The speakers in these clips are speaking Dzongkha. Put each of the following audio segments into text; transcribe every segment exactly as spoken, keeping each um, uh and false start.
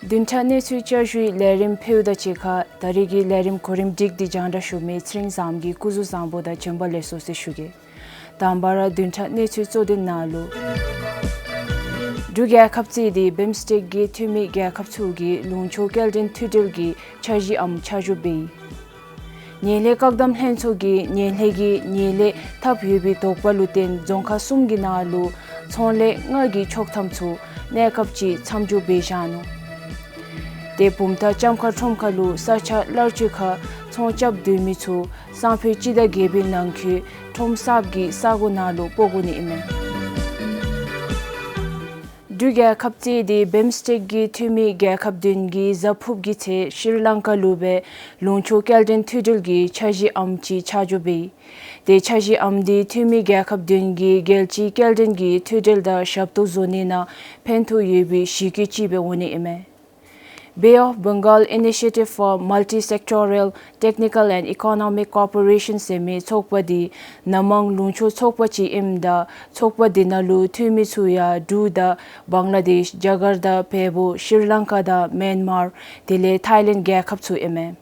བདུན་ཕྲག་གནས་ཚུལ་བསྐྱར་ཞུའི་ལས་རིམ་ཕུལཝ་དང་གཅིག་ཁར་ད་རིས་ཀྱི་ལས་རིམ་གོ་རིམ་སྒྲིག་སྟེ་སྙན་ཞུ་མི་ཚེ་རིང་བཟངམོ་གིས་སྐུ་གཟུགས་བཟང་པོ་དང་བྱོན་པ་ལེགས་སོ་ཟེར་ཞུ་གེ། དང་པ་ར་བདུན་ཕྲག་གནས་ཚུལ་གཙོ་དོན་ནང་ལུ། འབྲུག་རྒྱལ་ཁབ་གཙོས་ཏེ་བིམ་སི་ཊེཀ་གི་འཐུས་མི་རྒྱལ་ཁབ་ཚུ་གིས་ལུང་ཕྱོགས་སྐྱེལ་འདྲེན་མཐུད་འབྲེལ་གྱི་འཆར་གཞིའམ་ཆ་འཇོག་འབད་ཡི། ངན་ལྷད་བཀག་སྡོམ་ལྷན་ཚོགས་ཀྱིས་ངན་ལྷད་ཀྱི་ངན་ལྷད་ཐབས་ཡོད་པའི་དོགས་པ་ལུ་བརྟེན་རྫོང་ཁག་གསུམ་གྱི་ནང་ལུ་ཚོང་ལས་ལྔ་གི་ཆོག་ཐམ་ཚུ་གནས་སྐབས་ཅིག་མཚམས་འཇོག་འབད་བཞག་ནུག། ཏེ་བུམ་ཐང་ལྕམ་མཁར་ཁྲོམ་ཁ་ལུ་ས་ཆ་ལར་ཅིག་ཁར་ཚོང་རྐྱབ་སྡོད་མི་ཚུ་སང་ཕོད་སྤྱི་ཟླ་བརྒྱད་པའི་ནང་འཁོད་ཁྲོམ་གསརཔ་གི་ས་གོ་ནང་ལུ་སྤོ་དགོ་ནི་ཨིན་མས། འབྲུག་རྒྱལ་ཁབ་གཙོས་ཏེ་བིམ་སི་ཊེཀ་གི་འཐུས་མི་རྒྱལ་ཁབ་བདུན་གྱིས་གཟའ་ཕུརཔ་གི་ཚེ་ཤྲི་ལང་ཀ་ལུ་སྦེ་ལུང་ཕྱོགས་སྐྱེལ་འདྲེན་མཐུད་འབྲེལ་གྱི་འཆར་གཞིའམ་ཅིག་ཆ་འཇོག་འབད་ཡི། ཏེ་འཆར་གཞིའམ་འདི་འཐུས་མི་རྒྱལ་ཁབ་བདུན་གྱིས་རྒྱལ་སྤྱིའི་སྐྱེལ་འདྲེན་གྱི་མཐུད་འབྲེལ་དང་ཞབས་ཏོག་བཟོ་ནི་ནང་ཕན་ཐོགས་ཡོད་པའི་གཞི་བཀོད་ཅིག་སྦེ་འོང་ནི་ཨིན་མས། Bay of Bengal Initiative for Multi-Sectoral Technical and Economic Cooperation ཟེར་མི་ཚོགས་པ་འདི་ནང་མ་ལུང་ཕྱོགས་ཚོགས་པ་ཅིག་ཨིནམ་ད་ཚོགས་པ་འདི་ནང་ལུ་འཐུས་མི་ཚུ་ཡང་འབྲུག་དང་བང་ལ་དེཤ་ཇ་ཀར་ཏ་བལ་པོ་ཤྲི་ལང་ཀ་དང་མེན་མར་དེ་ལས་ཐའི་ལེནཌ་རྒྱལ་ཁབ་ཚུ་ཨིན་མས།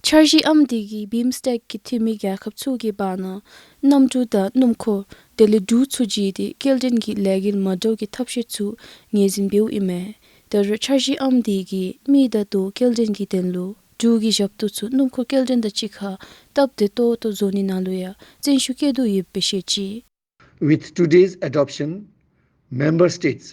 འཆར་གཞིའམ་འདི་གིས་བིམ་སི་ཊེཀ་གི་འཐུས་མི་རྒྱལ་ཁབ་ཚུ་གི་བར་ན་གནམ་གྲུ་དང་སྣུམ་འཁོར་དེ་ལས་འབྲུག་ཚུ་བརྒྱུད་དེ་སྐྱེལ་འདྲེན་གྱི་ལས་འགུལ་མ་འདྲཝ་གི་ཐབས་ཤེས་ཚུ་ངོས་འཛིན་འབདཝ་ཨིན་མས། ད་རུང་འཆར་གཞིའམ་འདི་གིས་མི་དང་རྡོ་སྐྱེལ་འདྲེན་གྱི་དོན་ལུ་འབྲུག་གི་ཞབས་ཏོག་ཚུ་སྣུམ་འཁོར་སྐྱེལ་འདྲེན་དང་གཅིག་ཁར་སྟབས་བདེ་ཏོག་ཏོ་བཟོ་ནི་ནང་ལུ་ཡང་བརྩོན་ཤུགས་བསྐྱེད་དོ་ཡོདཔ་སྦེ་བཤད་ཅི། With today's adoption, member states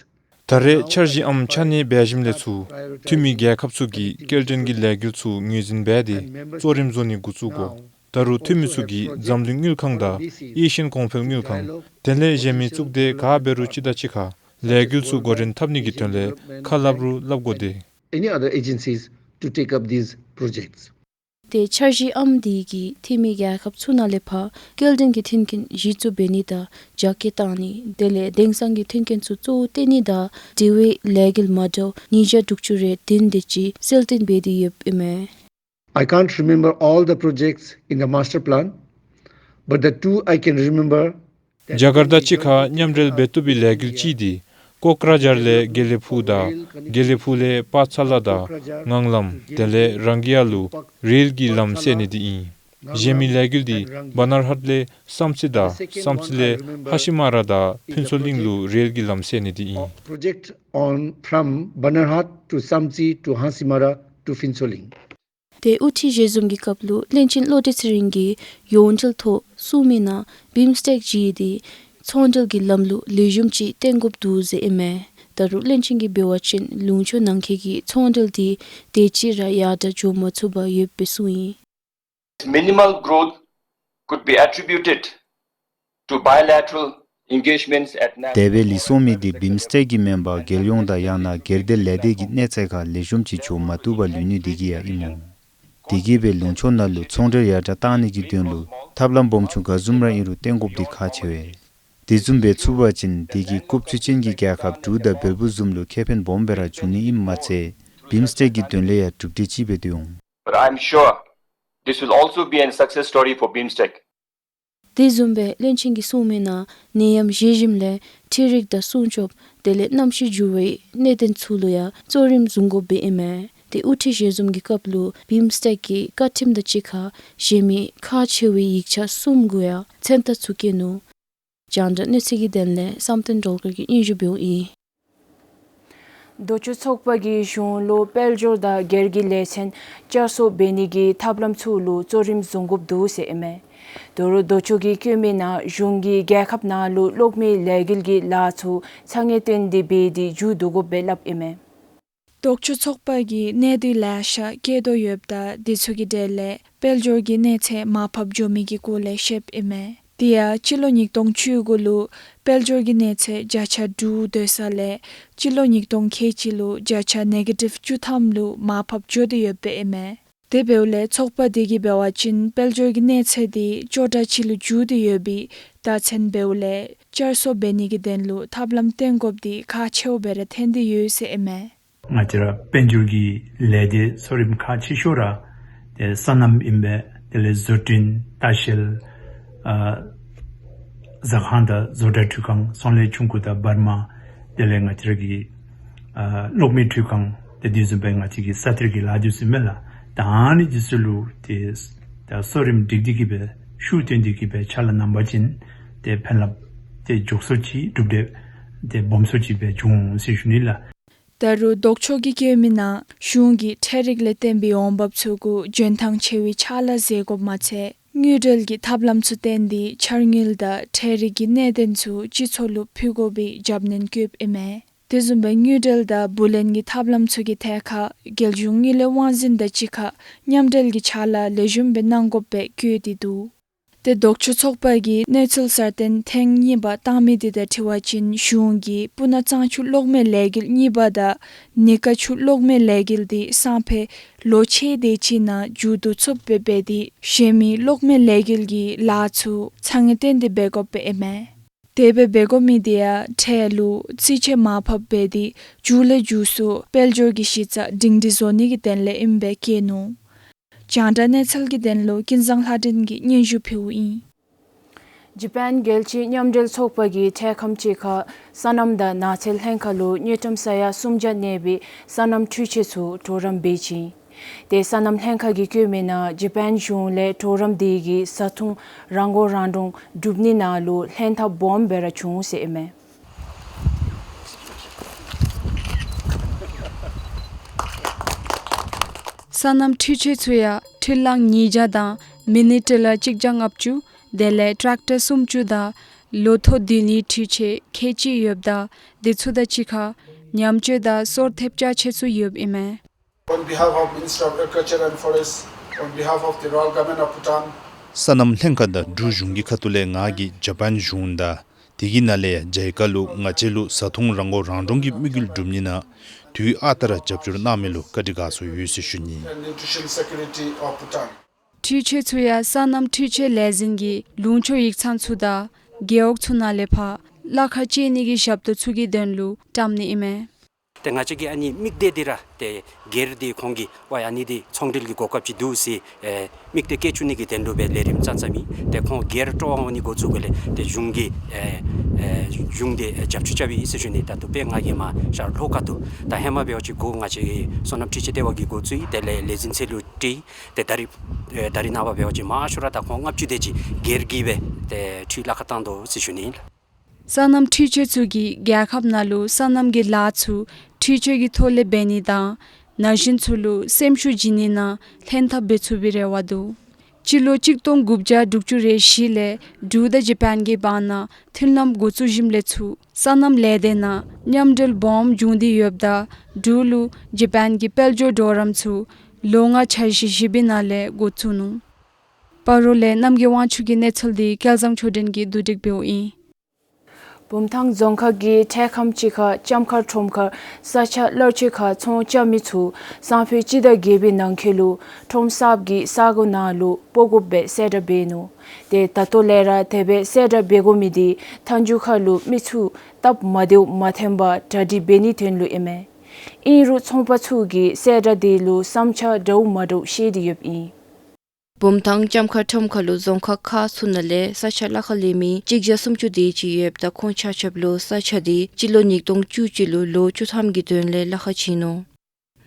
ད་རེས་འཆར་གཞིའམ་ཆ་གནས་འབད་ཞིནམ་ལས་ཚུར་འཐུས་མི་རྒྱལ་ཁབ་ཚུ་གིས་སྐྱེལ་འདྲེན་གྱི་ལས་འགུལ་ཚུ་ངོས་འཛིན་འབད་དེ་གཙོ་རིམ་བཟོ་ནི་འགོ་བཙུགས་དགོ། ད་རུང་འཐུས་མི་ཚུ་གིས་འཛམ་གླིང་དངུལ་ཁང་དང་ཨེ་ཤི་ཡཱན་གོང་འཕེལ་དངུལ་ཁང་དེ་ལས་གཞན་མི་གཙུག་སྡེ་ག་འབད་རུང་ཅིག་དང་གཅིག་ཁར་ལས་འགུལ་ཚུ་འགོ་འདྲེན་འཐབ་ནི་གི་དོན་ལས་ཁ་སླབ་རུང་སླབ་དགོ་སྟེ། Any other agencies to take up these projects. ཏེ་འཆར་གཞིའམ་འདི་གིས་འཐུས་མི་རྒྱལ་ཁབ་ཚུ་ནང་ལས་ཕར་སྐྱེལ་འདྲེན་གྱི་མཐུན་རྐྱེན་གཞི་བཙུགས་འབད་ནི་དང་རྒྱ་སྐྱེད་བཏང་ནི་དེ་ལས་དེང་སང་གི་མཐུན་རྐྱེན་ཚུ་གཙོ་བོ་བཏོན་ནི་དང་འབྲེལ་བའི་ལས་འགུལ་མ་འདྲཝ་ཉིས་བརྒྱ་དྲུག་ཅུ་རེ་བདུན་དེ་ཅིག་གསལ་སྟོན་འབད་དེ་ཡོདཔ་ཨིན་མས། I can't remember all the projects in the master plan, but the two I can remember རྒྱ་གར་དང་གཅིག་ཁར་མཉམ་འབྲེལ་འབད་བཏུབ་པའི་ལས་འགུལ་ཅིག་འདི་ཀོ་ཀྲ་ཇར་ལས་དགེ་ལེགས་ཕུག་དང་དགེ་ལེགས་ཕུག་ལས་པ་ཚ་ལ་དང་ངང་ལམ་དེ་ལས་རང་གི་ཡ་ལུ་རེལ་གྱི་ལམ་བསལ་ནི་འདི་ཨིན། གཞན་མི་ལས་འགུལ་འདི་བ་ན་ར་ཧཏ་ལས་བསམ་རྩེ་དང་བསམ་རྩེ་ལས་ཧ་སི་མ་ར་དང་ཕུན་ཚོགས་གླིང་ལུ་རེལ་གྱི་ལམ་བསལ་ནི་འདི་ཨིན། Project on from Banarhat to Samtse to Hansimara to Phuentsholing. ཏེ་དབུ་ཁྲིད་ཞལ་འཛོམས་ཀྱི་སྐབས་ལུ་བློན་ཆེན་བློ་གྲོས་ཚེ་རིང་གིས་ཡོངས་འབྲེལ་ཐོག་གསུངས་མི་ནང་བིམ་སི་ཊེཀ་བརྒྱུད་དེ་ཚོང་འབྲེལ་གྱི་ལམ་ལུགས་ལེགས་ཤོམ་ཅིག་བཏོན་དགོཔ་འདུག་ཟེར་ཨིན་མས། ད་རུང་བློན་ཆེན་གྱིས་འབད་བ་ཅིན་ལུང་ཕྱོགས་ནང་འཁོད་ཀྱི་ཚོང་འབྲེལ་འདི་དེ་ཅིག་ར་ཡར་དྲག་འགྱོ་མ་ཚུགས་པར་ཡོདཔ་སྦེ་གསུངས་ཡི། Minimal growth could be attributed to bilateral engagements at national དེ་སྦེ་ལེགས་སོ་མི་འདི་བིམ་སི་ཊེཀ་གིས་མེན་པར་རྒྱལ་ཡོངས་དང་ཡང་ན་སྒེར་སྡེ་ལས་སྡེ་གི་གནས་ཚད་ཁར་ལེགས་ཤོམ་ཅིག་འགྱོ་མ་བཏུབ་པར་ལུས་ནི་འདི་གིས་ཡང་ཨིན་མས། དེ་གིས་སྦེ་ལུང་ཕྱོགས་ནང་ལུ་ཚོང་འབྲེལ་ཡར་དྲག་བཏང་ནི་གི་དོན་ལུ་ཐབས་ལམ་སྦོམ་ཆུང་ག་བཟུམ་ར་ཨིན་རུང་བཏོན་དགོཔ་འདི་ཁག་ཆེ་བས། དེ་བཟུམ་སྦེ་ཚུགས་པ་ཅིན་དེ་གིས་རྐུབ་བཅུད་ཅན་གྱི་རྒྱལ་ཁབ་འབྲུག་དང་བལ་པོ་བཟུམ་ལུ་ཁེ་ཕན་སྦོམ་སྦེ་ར་འབྱུང་ནི་ཨིནམ་མ་ཚད་བིམ་སི་ཊེཀ་གི་དོན་ལས་ཡང་གྲུབ་འབྲས་ཅིག་སྦེ་སྡོད་འོང་། But I am sure this will also be a success story for BIMSTEC. དེ་བཟུམ་སྦེ་བློན་ཆེན་གྱིས་གསུངས་མི་ནང་ནད་ཡམས་བཞེས་ཞིནམ་ལས་འཕྲུལ་རིག་དང་སྲུང་སྐྱོབ་དེ་ལས་གནམ་གཤིས་འགྱུར་བའི་གནད་དོན་ཚུ་ལུ་ཡང་གཙོ་རིམ་བཟུང་དགོཔ་སྦེ་ཨིན་མས། ཏེ་དབུ་ཁྲིད་ཞལ་འཛོམས་ཀྱི་སྐབས་ལུ་བིམ་སི་ཊེཀ་གི་བཀའ་ཁྲིམས་དང་གཅིག་ཁར་གཞན་མི་ཁག་ཆེ་བའི་ཡིག་ཆ་གསུམ་གུ་ཡང་མཚན་རྟགས་ཚུ་བཀོད་ནུག། རྒྱང་བསྒྲགས་གནས་ཚུལ་གྱི་དོན་ལས་བསམ་གཏན་སྒྲོལ་དཀར་གྱིས་སྙན་ཞུ་འབདཝ་ཨིན། ལྡོག་ཕྱོགས་ཚོགས་པ་གིས་གཞུང་ལུ་དཔལ་འབྱོར་དང་སྒེར་གྱི་ལས་ཚན་བསྐྱར་གསོ་འབད་ནི་གི་ཐབས་ལམ་ཚུ་ལུ་གཙོ་རིམ་བཟུང་དགོཔ་འདུག་ཟེར་ཨིན་མས། ད་རུང་ལྡོག་ཕྱོགས་ཀྱིས་བཀོད་མི་ནང་གཞུང་གིས་རྒྱལ་ཁབ་ནང་ལུ་གློག་མེའི་ལས་འགུལ་གྱི་ལཱ་ཚུ་ཚ་ངེས་བཏོན་ཏེ་འབད་དེ་མཇུག་བསྡུ་དགོཔ་སྦེ་སླབ་ཨིན་མས། ལྡོག་ཕྱོགས་ཚོགས་པ་གིས་གནད་དོན་ལེ་ཤ་བཀོད་དོ་ཡོདཔ་ད་དེ་ཚུ་གི་གྲས་ལས་དཔལ་འབྱོར་གྱི་གནས་ཚད་མར་ཕབ་འགྱོ་མི་གི་སྐོར་ལས་བཤདཔ་ཨིན་མས། དེ་ཡང་སྤྱི་ལོ་ཉིས་སྟོང་བཅུ་དགུ་ལུ་དཔལ་འབྱོར་གྱི་གནས་ཚད་བརྒྱ་ཆ་དྲུག་སྡོད་ས་ལས་སྤྱི་ལོ་ཉིས་སྟོང་ཁལ་གཅིག་ལུ་བརྒྱ་ཆ་ནེ་གེ་ཊིབ་བཅུ་ཐམ་ལུ་མར་ཕབ་འགྱོ་སྟེ་ཡོདཔ་ཨིན་མས། དེ་འབདཝ་ལས་ཚོགས་པ་དེ་གིས་འབད་བ་ཅིན་དཔལ་འབྱོར་གྱི་གནས་ཚད་དེ་སྐྱོ་དྲགས་ཅིག་ལུ་འགྱུར་ཏེ་ཡོད་པའི་རྟགས་མཚན་འབདཝ་ལས་བསྐྱར་གསོ་འབད་ནི་གི་དོན་ལུ་ཐབས་ལམ་བཏོན་དགོཔ་དེ་ཁག་ཆེཝ་སྦེ་ར་ཐོན་ཏེ་ཡོད་ཟེར་ཨིན་མས། ང་བཅས་ར་དཔལ་འབྱོར་གྱི་ལས་སྡེ་གཙོ་རིམ་ཁག་ཆེ་ཤོས་ར་ཏེ་སོ་ནམ་ཨིན་པས། དེ་ལས་བཟོ་སྐྲུན་ལྟ་བཤལ་ཨ་ཟ་ཁང་དང་བཟོ་གྲྭ་འཕྲུལ་ཁང་ཚོང་ལས་ཆུང་ཀུ་དང་བར་མ་དེ་ལས་ང་བཅས་ར་གི་ཨ་གློག་མེ་འཕྲུལ་ཁང་ དེ་བཟུམ་སྦེ་ང་བཅས་ཀྱི་ས་གཏེར་གྱི་ལཱ་འདི་ཚུ་མས་ལགས། ད་ཨ་ནི་འདི་ཚུ་ལུ་ཏེ་ད་གསོ་རིམ་སྒྲིག་སྟེ་གི་སྦེ་ཤུགས་བཏོན་ཏེ་གི་སྦེ་ཕྱག་ལཱ་གནང་པ་ཅིན་ཏེ་ཕན་རླབས་ཏེ་མགྱོགས་སུ་ཅིག་གྲུབ་འབྲས་ཏེ་སྦོམ་སུ་ཅིག་སྦེ་འབྱུང་འོང་ཟེར་ཞུ་ནི་ལགས། ད་རུང་ལྡོག་ཕྱོགས་ཀྱིས་བཀོད་མི་ནང་གཞུང་གིས་འཕྲལ་རིག་ལས་བརྟེན་པའི་འོང་འབབ་ཚུ་གུ་འཇོན་ཐང་ཆེ་བའི་ཕྱག་ལཱ་མཛད་དགོཔ་མ་ཚད་དངུལ་འབྲེལ་གྱི་ཐབས་ལམ་ཚུ་བཏོན་ཏེ་འཆར་དངུལ་དང་འཕྲལ་རིག་གི་གནད་དོན་ཚུ་སྤྱི་ཚོགས་ལུ་ཕུལ་དགོ་པའི་རྒྱབ་སྣོན་བཀོདཔ་ཨིན་མས། དེ་བཟུམ་སྦེ་དངུལ་འབྲེལ་དང་བུ་ལོན་གྱི་ཐབས་ལམ་ཚུ་གི་ཐད་ཁར་རྒྱལ་གཞུང་དངུལ་ལས་དབང་འཛིན་དང་གཅིག་ཁར་མཉམ་འབྲེལ་གྱི་ཕྱག་ལཱ་ལེགས་ཤོམ་སྦེ་གནང་དགོཔ་སྦེ་བཀོད་དེ་འདུག། ཏེ་ལྡོག་ཕྱོགས་ཚོགས་པ་གིས་གནས་ཚུལ་གསར་བཏོན་ཐེངས་གཉིས་པ་བཏང་མི་དེ་དང་འཁྲིལ་བ་ཅིན་གཞུང་གིས་སྤུ་ན་གཙང་ཆུ་གློག་མེ་ལས་འགུལ་གཉིས་པ་དང་ནི་ཀ་ཆུ་གློག་མེ་ལས་འགུལ་དེ་སང་ཕོད་ལོ་ཕྱེད་དེ་ཅིག་ནང་མཇུག་བསྡུ་ཚུགསཔ་སྦེ་འབད་དེ་གཞན་མི་གློག་མེ་ལས་འགུལ་གྱི་ལཱ་ཚུ་ཚང་ངེས་བརྟན་ཏེ་འབད་དགོཔ་ཨིན་མས། དེ་སྦེ་འབད་དགོ་མི་དེ་ཡང་འཕྲལ་ལུ་རྩིས་ཆད་མར་ཕབ་འབད་དེ་མཇུག་ལས་མཇུག་སུ་དཔལ་འབྱོར་གྱི་གཞི་རྩ་སྒྲིང་སྒྲི་བཟོ་ནི་གི་དོན་ལས་ཨིནམ་སྦེ་བཀོད་ནུག། རྒྱང་བསྒྲགས་གནས་ཚུལ་གྱི་དོན་ལུ་ཀུན་བཟང་ལྷ་སྒྲོན་གྱིས་སྙན་ཞུ་ཕུལཝ་ཨིན། ཇ་པཱན་རྒྱལ་སྤྱིའི་མཉམ་འབྲེལ་ཚོགས་པ་གིས་འཕྲལ་ཁམས་ཅིག་ཁར་སོ་ནམ་དང་ནགས་ཚལ་ལྷན་ཁག་ལུ་དངུལ་ཀྲམ་ས་ཡ་སུམ་བརྒྱ་གནས་པའི་སོ་ནམ་འཕྲུལ་ཆས་ཚུ་གྲོགས་རམ་འབད་ཅི། ཏེ་སོ་ནམ་ལྷན་ཁག་གིས་བཀོད་མི་ནང་ཇ་པཱན་གཞུང་ལས་གྲོགས་རམ་དེ་གིས་བཟའ་འཐུང་རང་མགོ་རང་འདྲོངས་སྒྲུབ་ནི་ནང་ལུ་ལྷན་ཐབས་སྦོམ་སྦེ་ར་བྱུང་ཟེར་ཨིན་མས། སོ་ནམ་འཕྲུལ་ཆས་ཚུ་ཡང་འཕྲུལ་གླང་ཉིས་བརྒྱ་དང་མི་ནི་ཊི་ལར་གཅིག་བརྒྱ་ལྔ་བཅུ་དེ་ལས་ཊེག་ཊར་སུམ་ཅུ་དང་ལོ་ཐོག་བསྡུ་ནིའི་འཕྲུལ་ཆས་ཁལ་གཅིག་ཡོདཔ་ད་དེ་ཚུ་དང་གཅིག་ཁར་ཉམས་བཅོས་དང་སོར་ཐེབས་ཅ་ཆས་ཚུ་ཡོདཔ་ཨིན་མས། On behalf of Minister of Agriculture and Forest, on behalf of the Royal Government of Bhutan, སོ་ནམ་ལྷན་ཁག་དང་འབྲུག་གཞུང་གི་ཁ་ཐུག་ལས་ང་གིས་ཇ་པཱན་གཞུང་དང་དེ་གི་ནང་ལས་ཡང་ཇཱ་ཡི་ཀ་ལུ་ང་བཅས་ལུ་བཟའ་འཐུང་རང་མགོ་རང་འདྲོངས་ཀྱི་དམིགས་ཡུལ་སྒྲུབ་ནི་ནང་དུས་ཨ་རྟག་ར་རྒྱབ་སྐྱོར་གནང་མི་ལུ་བཀའ་དྲིན་དགའ་ཚོར་ཡོད་ཟེར་ཞུ་ནི། And nutrition security of Bhutan. འཕྲུལ་ཆས་ཚུ་ཡང་སོ་ནམ་འཕྲུལ་ཆས་ལས་འཛིན་གྱིས་ལུང་ཕྱོགས་ཡིག་ཚང་ཚུ་དང་རྒེད་འོག་ཚུ་ནང་ལས་ཕར་གླ་ཁར་སྤྱོད་ནི་གི་ཞབས་ཏོག་ཚུ་གི་དོན་ལུ་བཀྲམ་ནི་ཨིན་མས། ཏེ་ང་བཅས་ཀྱི་ཨ་ནི་དམིགས་གཏད་འདི་ར་ཏེ་སྒེར་འདི་ཁོང་གིས་ཝའི་ཨ་ནི་འདི་ཚོང་འབྲེལ་གྱི་གོ་སྐབས་ཅིག་འདུག་ཟེར་ཨེ་དམིགས་གཏད་བསྐྱེད་བཅུག་ནི་གི་དོན་ལུ་སྦེ་ལས་རིམ་བརྩམས་བརྩམསཔ་ཨིན། ཏེ་ཁོང་སྒེར་སྤྲོ་བ་འོང་ནི་འགོ་བཙུགས་པ་ལས་ཏེ་གཞུང་གིས་ཨེ་ཨེ་གཞུང་འདི་ཨེ་རྒྱབ་སྐྱོར་རྐྱབ་ཨིན་ཟེར་ཞུ་ནི། ད་ལྟོ་དཔེ་ང་གིས་མར་ཤར་ལྷོ་ཁ་ཐུག་ད་ཧེ་མ་འབད་བ་ཅིན་འགོ་ང་བཅས་སོ་ནམ་འཕྲུལ་ཆས་ལྟེ་བ་གིས་འགོ་བཙུགས་ཡི། དེ་ལས་ལས་འཛིན་ཚུ་ལུ་སྤྲོད་ཡི། ཏེ་ད་རིས་ཨེ་ད་རིས་ནངས་པ་འབད་བ་ཅིན་མང་ཤོས་ར་ད་ཁོང་ལྔ་བཅུ་དེ་ཅིག་སྒེར་གྱིས་སྦེ་ཏེ་འཕྲུལ་གླ་ཁར་བཏང་དོ་ཟེར་ཞུ་ནི་ཨིན་ལགས། སོ་ནམ་འཕྲུལ་ཆས་ཚུ་གིས་རྒྱལ་ཁབ་ནང་ལུ་སོ་ནམ་གྱི་ལཱ་ཚུ་འཕྲུལ་ཆས་ཀྱི་ཐོག་ལས་འབད་ནི་དང་ན་གཞོན་ཚུ་ལུ་སེམས་ཤུགས་བྱིན་ནི་ནང་ལྷན་ཐབས་འབད་ཚུགས་པའི་རེ་བ་འདུག། སྤྱི་ལོ་གཅིག་སྟོང་དགུ་བརྒྱ་དྲུག་ཅུ་རེ་བཞི་ལས་འབྲུག་དང་ཇ་པཱན་གྱི་བར་ན་མཐུན་ལམ་འགོ་བཙུགས་ཞིནམ་ལས་ཚུར་སོ་ནམ་ལས་སྡེ་ནང་མཉམ་འབྲེལ་སྦོམ་བྱུང་སྟེ་ཡོདཔ་ད་འབྲུག་ལུ་ཇ་པཱན་གྱི་དཔལ་འབྱོར་གྲོགས་རམ་ཚུ་ལོ་ལྔ་འཆར་གཞི་བཞི་པའི་ནང་ལས་འགོ་བཙུགས་ནུག། སྤ་རོ་ལས་རྣམ་རྒྱལ་དབང་ཕྱུག་གི་གནས་ཚུལ་འདི་སྐལ་བཟང་ཆོས་སྒྲོན་གྱིས་བསྡུ་སྒྲིག་འབདཝ་ཨིན། བུམ་ཐང་རྫོང་ཁག་གིས་འཕྲལ་ཁམས་ཅིག་ཁར་ལྕམ་མཁར་ཁྲོམ་ཁར་ས་ཆ་གླ་ཆ་ཁར་ཚོང་རྐྱབ་མི་ཚུ་སང་ཕོད་སྤྱི་ཟླ་བརྒྱད་པའི་ནང་འཁོད་ལུ་ཁྲོམ་གསརཔ་གི་ས་གོ་ནང་ལུ་སྤོ་དགོཔ་སྦེ་གསལ་བསྒྲགས་འབད་ནུག། ཏེ་ད་ལྟོ་ལས་ར་དེ་སྦེ་གསལ་བསྒྲགས་འབད་དགོ་མི་འདི་མཐའ་མཇུག་ཁར་ལུ་མི་ཚུ་སྟབས་མ་བདེཝ་མ་ཐོན་པར་གྲ་སྒྲིག་འབད་ནིའི་དོན་ལུ་ཨིན་མས། ཨིན་རུང་ཚོང་པ་ཚུ་གིས་གསལ་བསྒྲགས་འདི་ལུ་བསམ་འཆར་འདྲཝ་མ་འདྲཝ་བཤད་དེ་ཡོདཔ་ཨིན། བུམ་ཐང་ལྕམ་མཁར་ཁྲོམ་ཁ་ལུ་རྫོང་ཁག་ཁག་ཚུ་ནང་ལས་ས་ཆ་གླ་ཁར་ལེན་མི་གཅིག་བརྒྱ་སུམ་ཅུ་དེ་ཅིག་ཡོདཔ་ད་ཁོང་ཆ་ཁྱབ་ལུ་ས་ཆ་དེ་སྤྱི་ལོ་ཉིས་སྟོང་བཅུ་གཅིག་ལུ་ལོ་བཅུ་ཐམ་གྱི་དོན་ལས་གླ་ཁར་བྱིན་ནུག།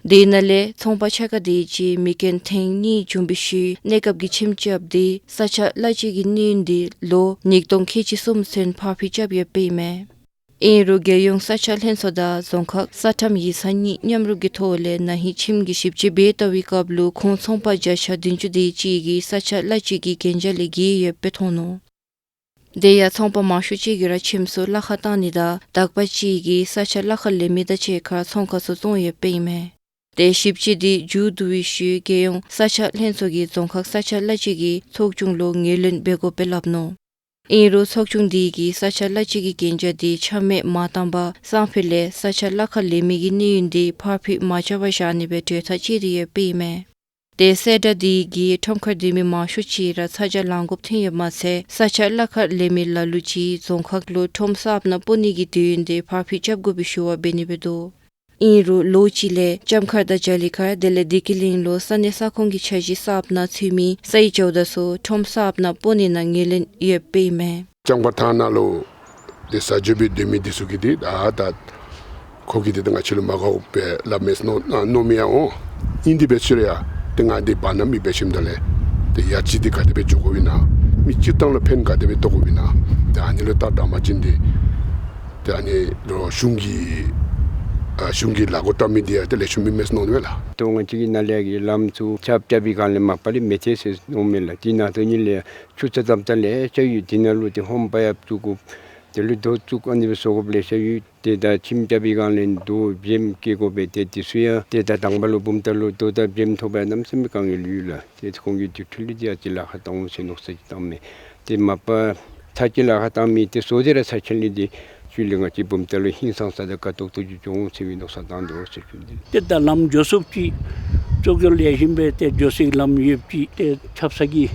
དེ་ནང་ལས་ཚོང་པ་ཕྱེད་ཀ་དེ་ཅིག་མེ་རྐྱེན་ཐེངས་གཉིས་བྱུང་བའི་ཤུལ་གནས་སྐབས་ཀྱི་ཁྱིམ་རྐྱབ་སྟེ་ས་ཆ་གླ་ཆ་གི་གནས་ཡུན་དེ་ལོ་ཉིས་སྟོང་ཁལ་གཅིག་གསུམ་ཚུན་ཕར་འཕུལ་རྐྱབ་ཡོདཔ་ཨིན་མས། ཨིན་རུང་རྒྱལ་ཡོངས་ས་ཆ་ལྷན་ཚོགས་དང་རྫོང་ཁག་ས་ཁྲམ་ཡིག་ཚང་གཉིས་མཉམ་རུབ་ཀྱི་ཐོག་ལས་ན་ཧིང་ཁྱིམ་གྱི་ཞིབ་དཔྱད་འབད་བལྟ་བའི་སྐབས་ལུ་ཁོང་ཚོང་པ་བརྒྱ་ཆ་བདུན་ཅུ་དེ་ཅིག་གིས་ས་ཆ་གླ་ཆ་གི་གན་རྒྱ་ལས་འགལ་ཡོདཔ་སྦེ་མཐོང་ནུག། དེ་ཡང་ཚོང་པ་མང་ཤོས་ཅིག་གིས་ར་ཁྱིམ་ཚུ་གླ་ཁར་བཏང་ནི་དང་དག་པ་ཅིག་གིས་ས་ཆ་གླ་ཁར་ལེན་མི་དང་གཅིག་ཁར་ཚོང་ཁང་ཚུ་བཙོང་ཡོདཔ་ཨིན་མས། ཏེ་ཞིབ་དཔྱད་འདི་མཇུག་བསྡུ་བའི་ཤུལ་རྒྱལ་ཡོངས་ས་ཆ་ལྷན་ཚོགས་ཀྱིས་རྫོང་ཁག་ས་ཆ་གླ་ཆ་གི་ཚོགས་ཆུང་ལུ་ངོས་ལེན་འབད་དགོཔ་སྦེ་སླབ་ནུག། ཨིན་རུང་ཚོགས་ཆུང་འདི་གིས་ས་ཆ་གླ་ཆ་གི་གན་རྒྱ་འདི་ཆ་མེད་མ་བཏང་པར་སང་ཕོད་ལས་ས་ཆ་གླ་ཁར་ལེན་མི་གི་གནས་ཡུན་འདི་ཕར་འཕུལ་མ་རྐྱབ་པར་བཞག་ནི་སྦེ་གྲོས་ཐག་བཅད་དེ་ཡོདཔ་ཨིན་མས། ཏེ་གསལ་བསྒྲགས་འདི་གིས་ཁྲོམ་ཁར་སྡོད་མི་མང་ཤོས་ཅིག་ར་ཚ་གྱང་ལང་དགོཔ་ཐོན་ཡོདཔ་མ་ཚད་ས་ཆ་གླ་ཁར་ལེན་མི་ལ་ལུ་ཅིག་རྫོང་ཁག་ལུ་ཁྲོམ་གསརཔ་ནང་སྤོ་ནི་གི་དུས་ཡུན་འདི་ཕར་འཕུལ་རྐྱབ་དགོ་པའི་ཞུ་བ་འབད་ནི་སྦེ་འདུག། ཨིན་རུང་ལོ་གཅིག་ལས་ལྕམ་མཁར་དང་ཇ་ལི་མཁར་དེ་ལས་བདེ་སྐྱིད་གླིང་ལུ་ས་གནས་ས་ཁོངས་ཀྱི་འཆར་གཞི་གསརཔ་ནང་ཚུད་མི་སའི་ཇོ་བདག་ཚུ་ཁྲོམ་གསརཔ་ནང་སྤོ་ནི་ནང་ངོས་ལེན་ཡོདཔ་ཨིན་མས། ལྕམ་མཁར་ཐང་ནང་ལུ་ཏེ་ས་ཆ་སྦེ་སྡོད་མི་འདི་ཚུ་གིས་ཏེ་ད་ད་ ཁོ་གིས་འདི་ད་ང་བཅས་ལུ་མ་དགའཝ་སྦེ་སླབ་མས་མནོ་ཨ་མནོ་མི་ཡང་འོང་། ཨིན་དེ་འབད་ཚུ་ར་ཡང་ཏེ་ང་འདི་བར་ན་མི་འབད་ཞིནམ་ད་ལས་ཏེ་ཡ་ཅི་འདི་ག་དེ་སྦེ་འགྱོ་དགོཔ་ཨིན་ན། མི་སྤྱིར་བཏང་ལུ་ཕན་ག་དེ་སྦེ་ཐོགས་དགོཔ་ཨིན་ན། ཏེ་ཨ་ནི་ལུ་ད་དྲང་པ་ཅིན་འདི་ཏེ་ཨ་ནི་ལུ་གཞུང་གིས་ཨ་གཞུང་གིས་ལཱ་འགོ་བཏང་མི་འདི་ཡང་ཏེ་ལེགས་ཤོམ་ཨིན་མས་མནོ་ནི་མས་ལགས། ཏེ་ང་བཅས་ཀྱི་ནཱ་ལས་ཀྱི་ལམ་ཚུ་རྐྱབ་རྐྱབ་པའི་སྒང་ལས་མ་པ་ལས་མི་ཐེག་ཟེར་མནོཝ་མས་ལགས། དེ་ནང་དོན་ཉིད་ལས་ཆུ་ཚོད་ཙམ་ཙམ་ལེ་ཤ་ཡོད། དེ་ནང་ལུ་ཏེ་ཧོམ་པ་ཡང་བཙུགས་དགོ། དེ་ལུ་རྡོ་བཙུགས་ཨ་ནི་སྦེ་བཟོ་དགོཔ་ལེ་ཤ་ཡོད། ཏེ་ད་ཁྱིམ་རྐྱབ་པའི་སྒང་ལས་རྡོ་བྱེམ་བཀལ་དགོ་པས། ཏེ་དེ་ཚུ་ཡང་ཏེ་ད་དང་པ་ལུ་བུམ་ཐང་ལུ་རྡོ་དང་བྱེམ་ཐོབ་པར་གནམ་མེད་ས་མེད་དཀའ་ངལ་ཡོད་ལགས། ཏེ་ཁོང་གིས་དེ་འཕྲོ་ལས་ཏེ་ཨ་ཙི་ལཱ་ཁག་བཏང་འོང་ཟེར་མནོ་བསམ་ཅིག་བཏངམ་མས། ཏེ་མ་པ་ཚར་གཅིག་ལཱ་ཁག་བཏང་མི་འདི་བཟོ་སྟེ་ར་ཚར་གཅིག་ལས་ཏེ་ཚུར་ལས་ང་བཅས་བུམ་ཐང་ལུ་ཧིང་སངས་ས་དང་དགའ་ཏོག་ཏོ་ཅིག་འགྱོ་འོང་ཟེར་བའི་མནོ་བསམ་བཏང་དོ་ཟེར་ཞུ་ནི། ཏེ་ད་ལམ་འགྱོ་ཚུགསཔ་ཅིག་བཙོག་གེ་ལེགས་ཤོམ་སྦེ་ཏེ་འགྱོ་སའི་ལམ་ཡོདཔ་ཅིག་ཏེ་ཆབ་གསང་གི་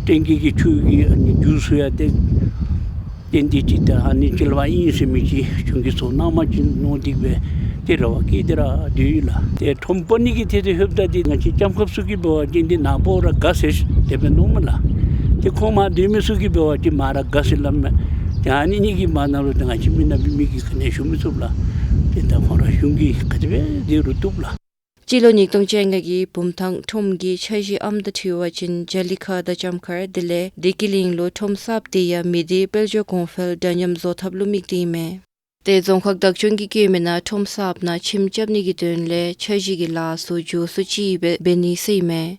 ཊེང་ཀི་གི་ཆུ་གི་ཨ་ནི་རྒྱུག་ས་ཡང་ཏེ་ཏན་ཏིག་ཅིག་ད་ཨ་ནི་ཅིག་ལུ་ཨིན་ཟེར་མི་ཅིག་གཞུང་གིས་བཟོ་གནང་པ་ཅིན་མནོ་སྟེ་སྦེ་ཏེ་རེ་བ་བསྐྱེད་དེ་ར་སྡོད་ཡི་ལགས། ཏེ་ཁྲོམ་སྤོ་ནི་གི་ཐད་དེ་ལྷོདཔ་ད་འདི་ང་བཅས་ལྕམ་མཁརཔ་ཚུ་གིས་འབད་བ་ཅིན་འདི་ནཱ་སྤོ་ར་དགའ་ཟེར་དེ་སྦེ་མནོཝ་མས་ལགས། ཏེ་ཁོང་མར་སྡོད་མི་ཚུ་གིས་འབད་བ་ཅིན་མར་ར་དགའ་ཟེར་སླབ་མས། ཏེ་ཨ་ནི་གཉིས་ཀྱི་བར་ན་ལུ་ཏེ་ང་བཅས་མི་ནག་པའི་མི་གིས་ག་ནི་ཡང་ཞུ་མི་ཚུགས་ལགས། ཏེ་ད་ཁོང་ར་གཞུང་གིས་ག་དེ་སྦེ་འབད་རུང་བཏུབ་ལགས། སྤྱི་ལོ་ཉིས་སྟོང་བཅོ་ལྔ་གི་བུམ་ཐང་ཁྲོམ་གྱི་འཆར་གཞི་ཨམ་དང་འཁྲིལ་བ་ཅིན་རྒྱ་གླིང་ཁ་དང་ལྕམ་མཁར་དེ་ལས་བདེ་སྐྱིད་གླིང་ལུ་ཁྲོམ་གསརཔ་དེ་ཡང་མི་སྡེ་དཔལ་འབྱོར་གོང་འཕེལ་འདྲ་མཉམ་བཟོ་ཐབས་ལུ་དམིགས་ཏེ་ཨིན་མས། ཏེ་རྫོང་ཁག་བདག་སྐྱོང་གིས་བཀོད་མི་ནང་ཁྲོམ་གསརཔ་ནང་ཁྱིམ་རྐྱབ་ནི་གི་དོན་ལས་འཆར་གཞི་གི་ལཱ་ཚུ་མགྱོགས་སུ་ཅིག་སྦེ་འབད་ནི་ཟེར་ཨིན་མས།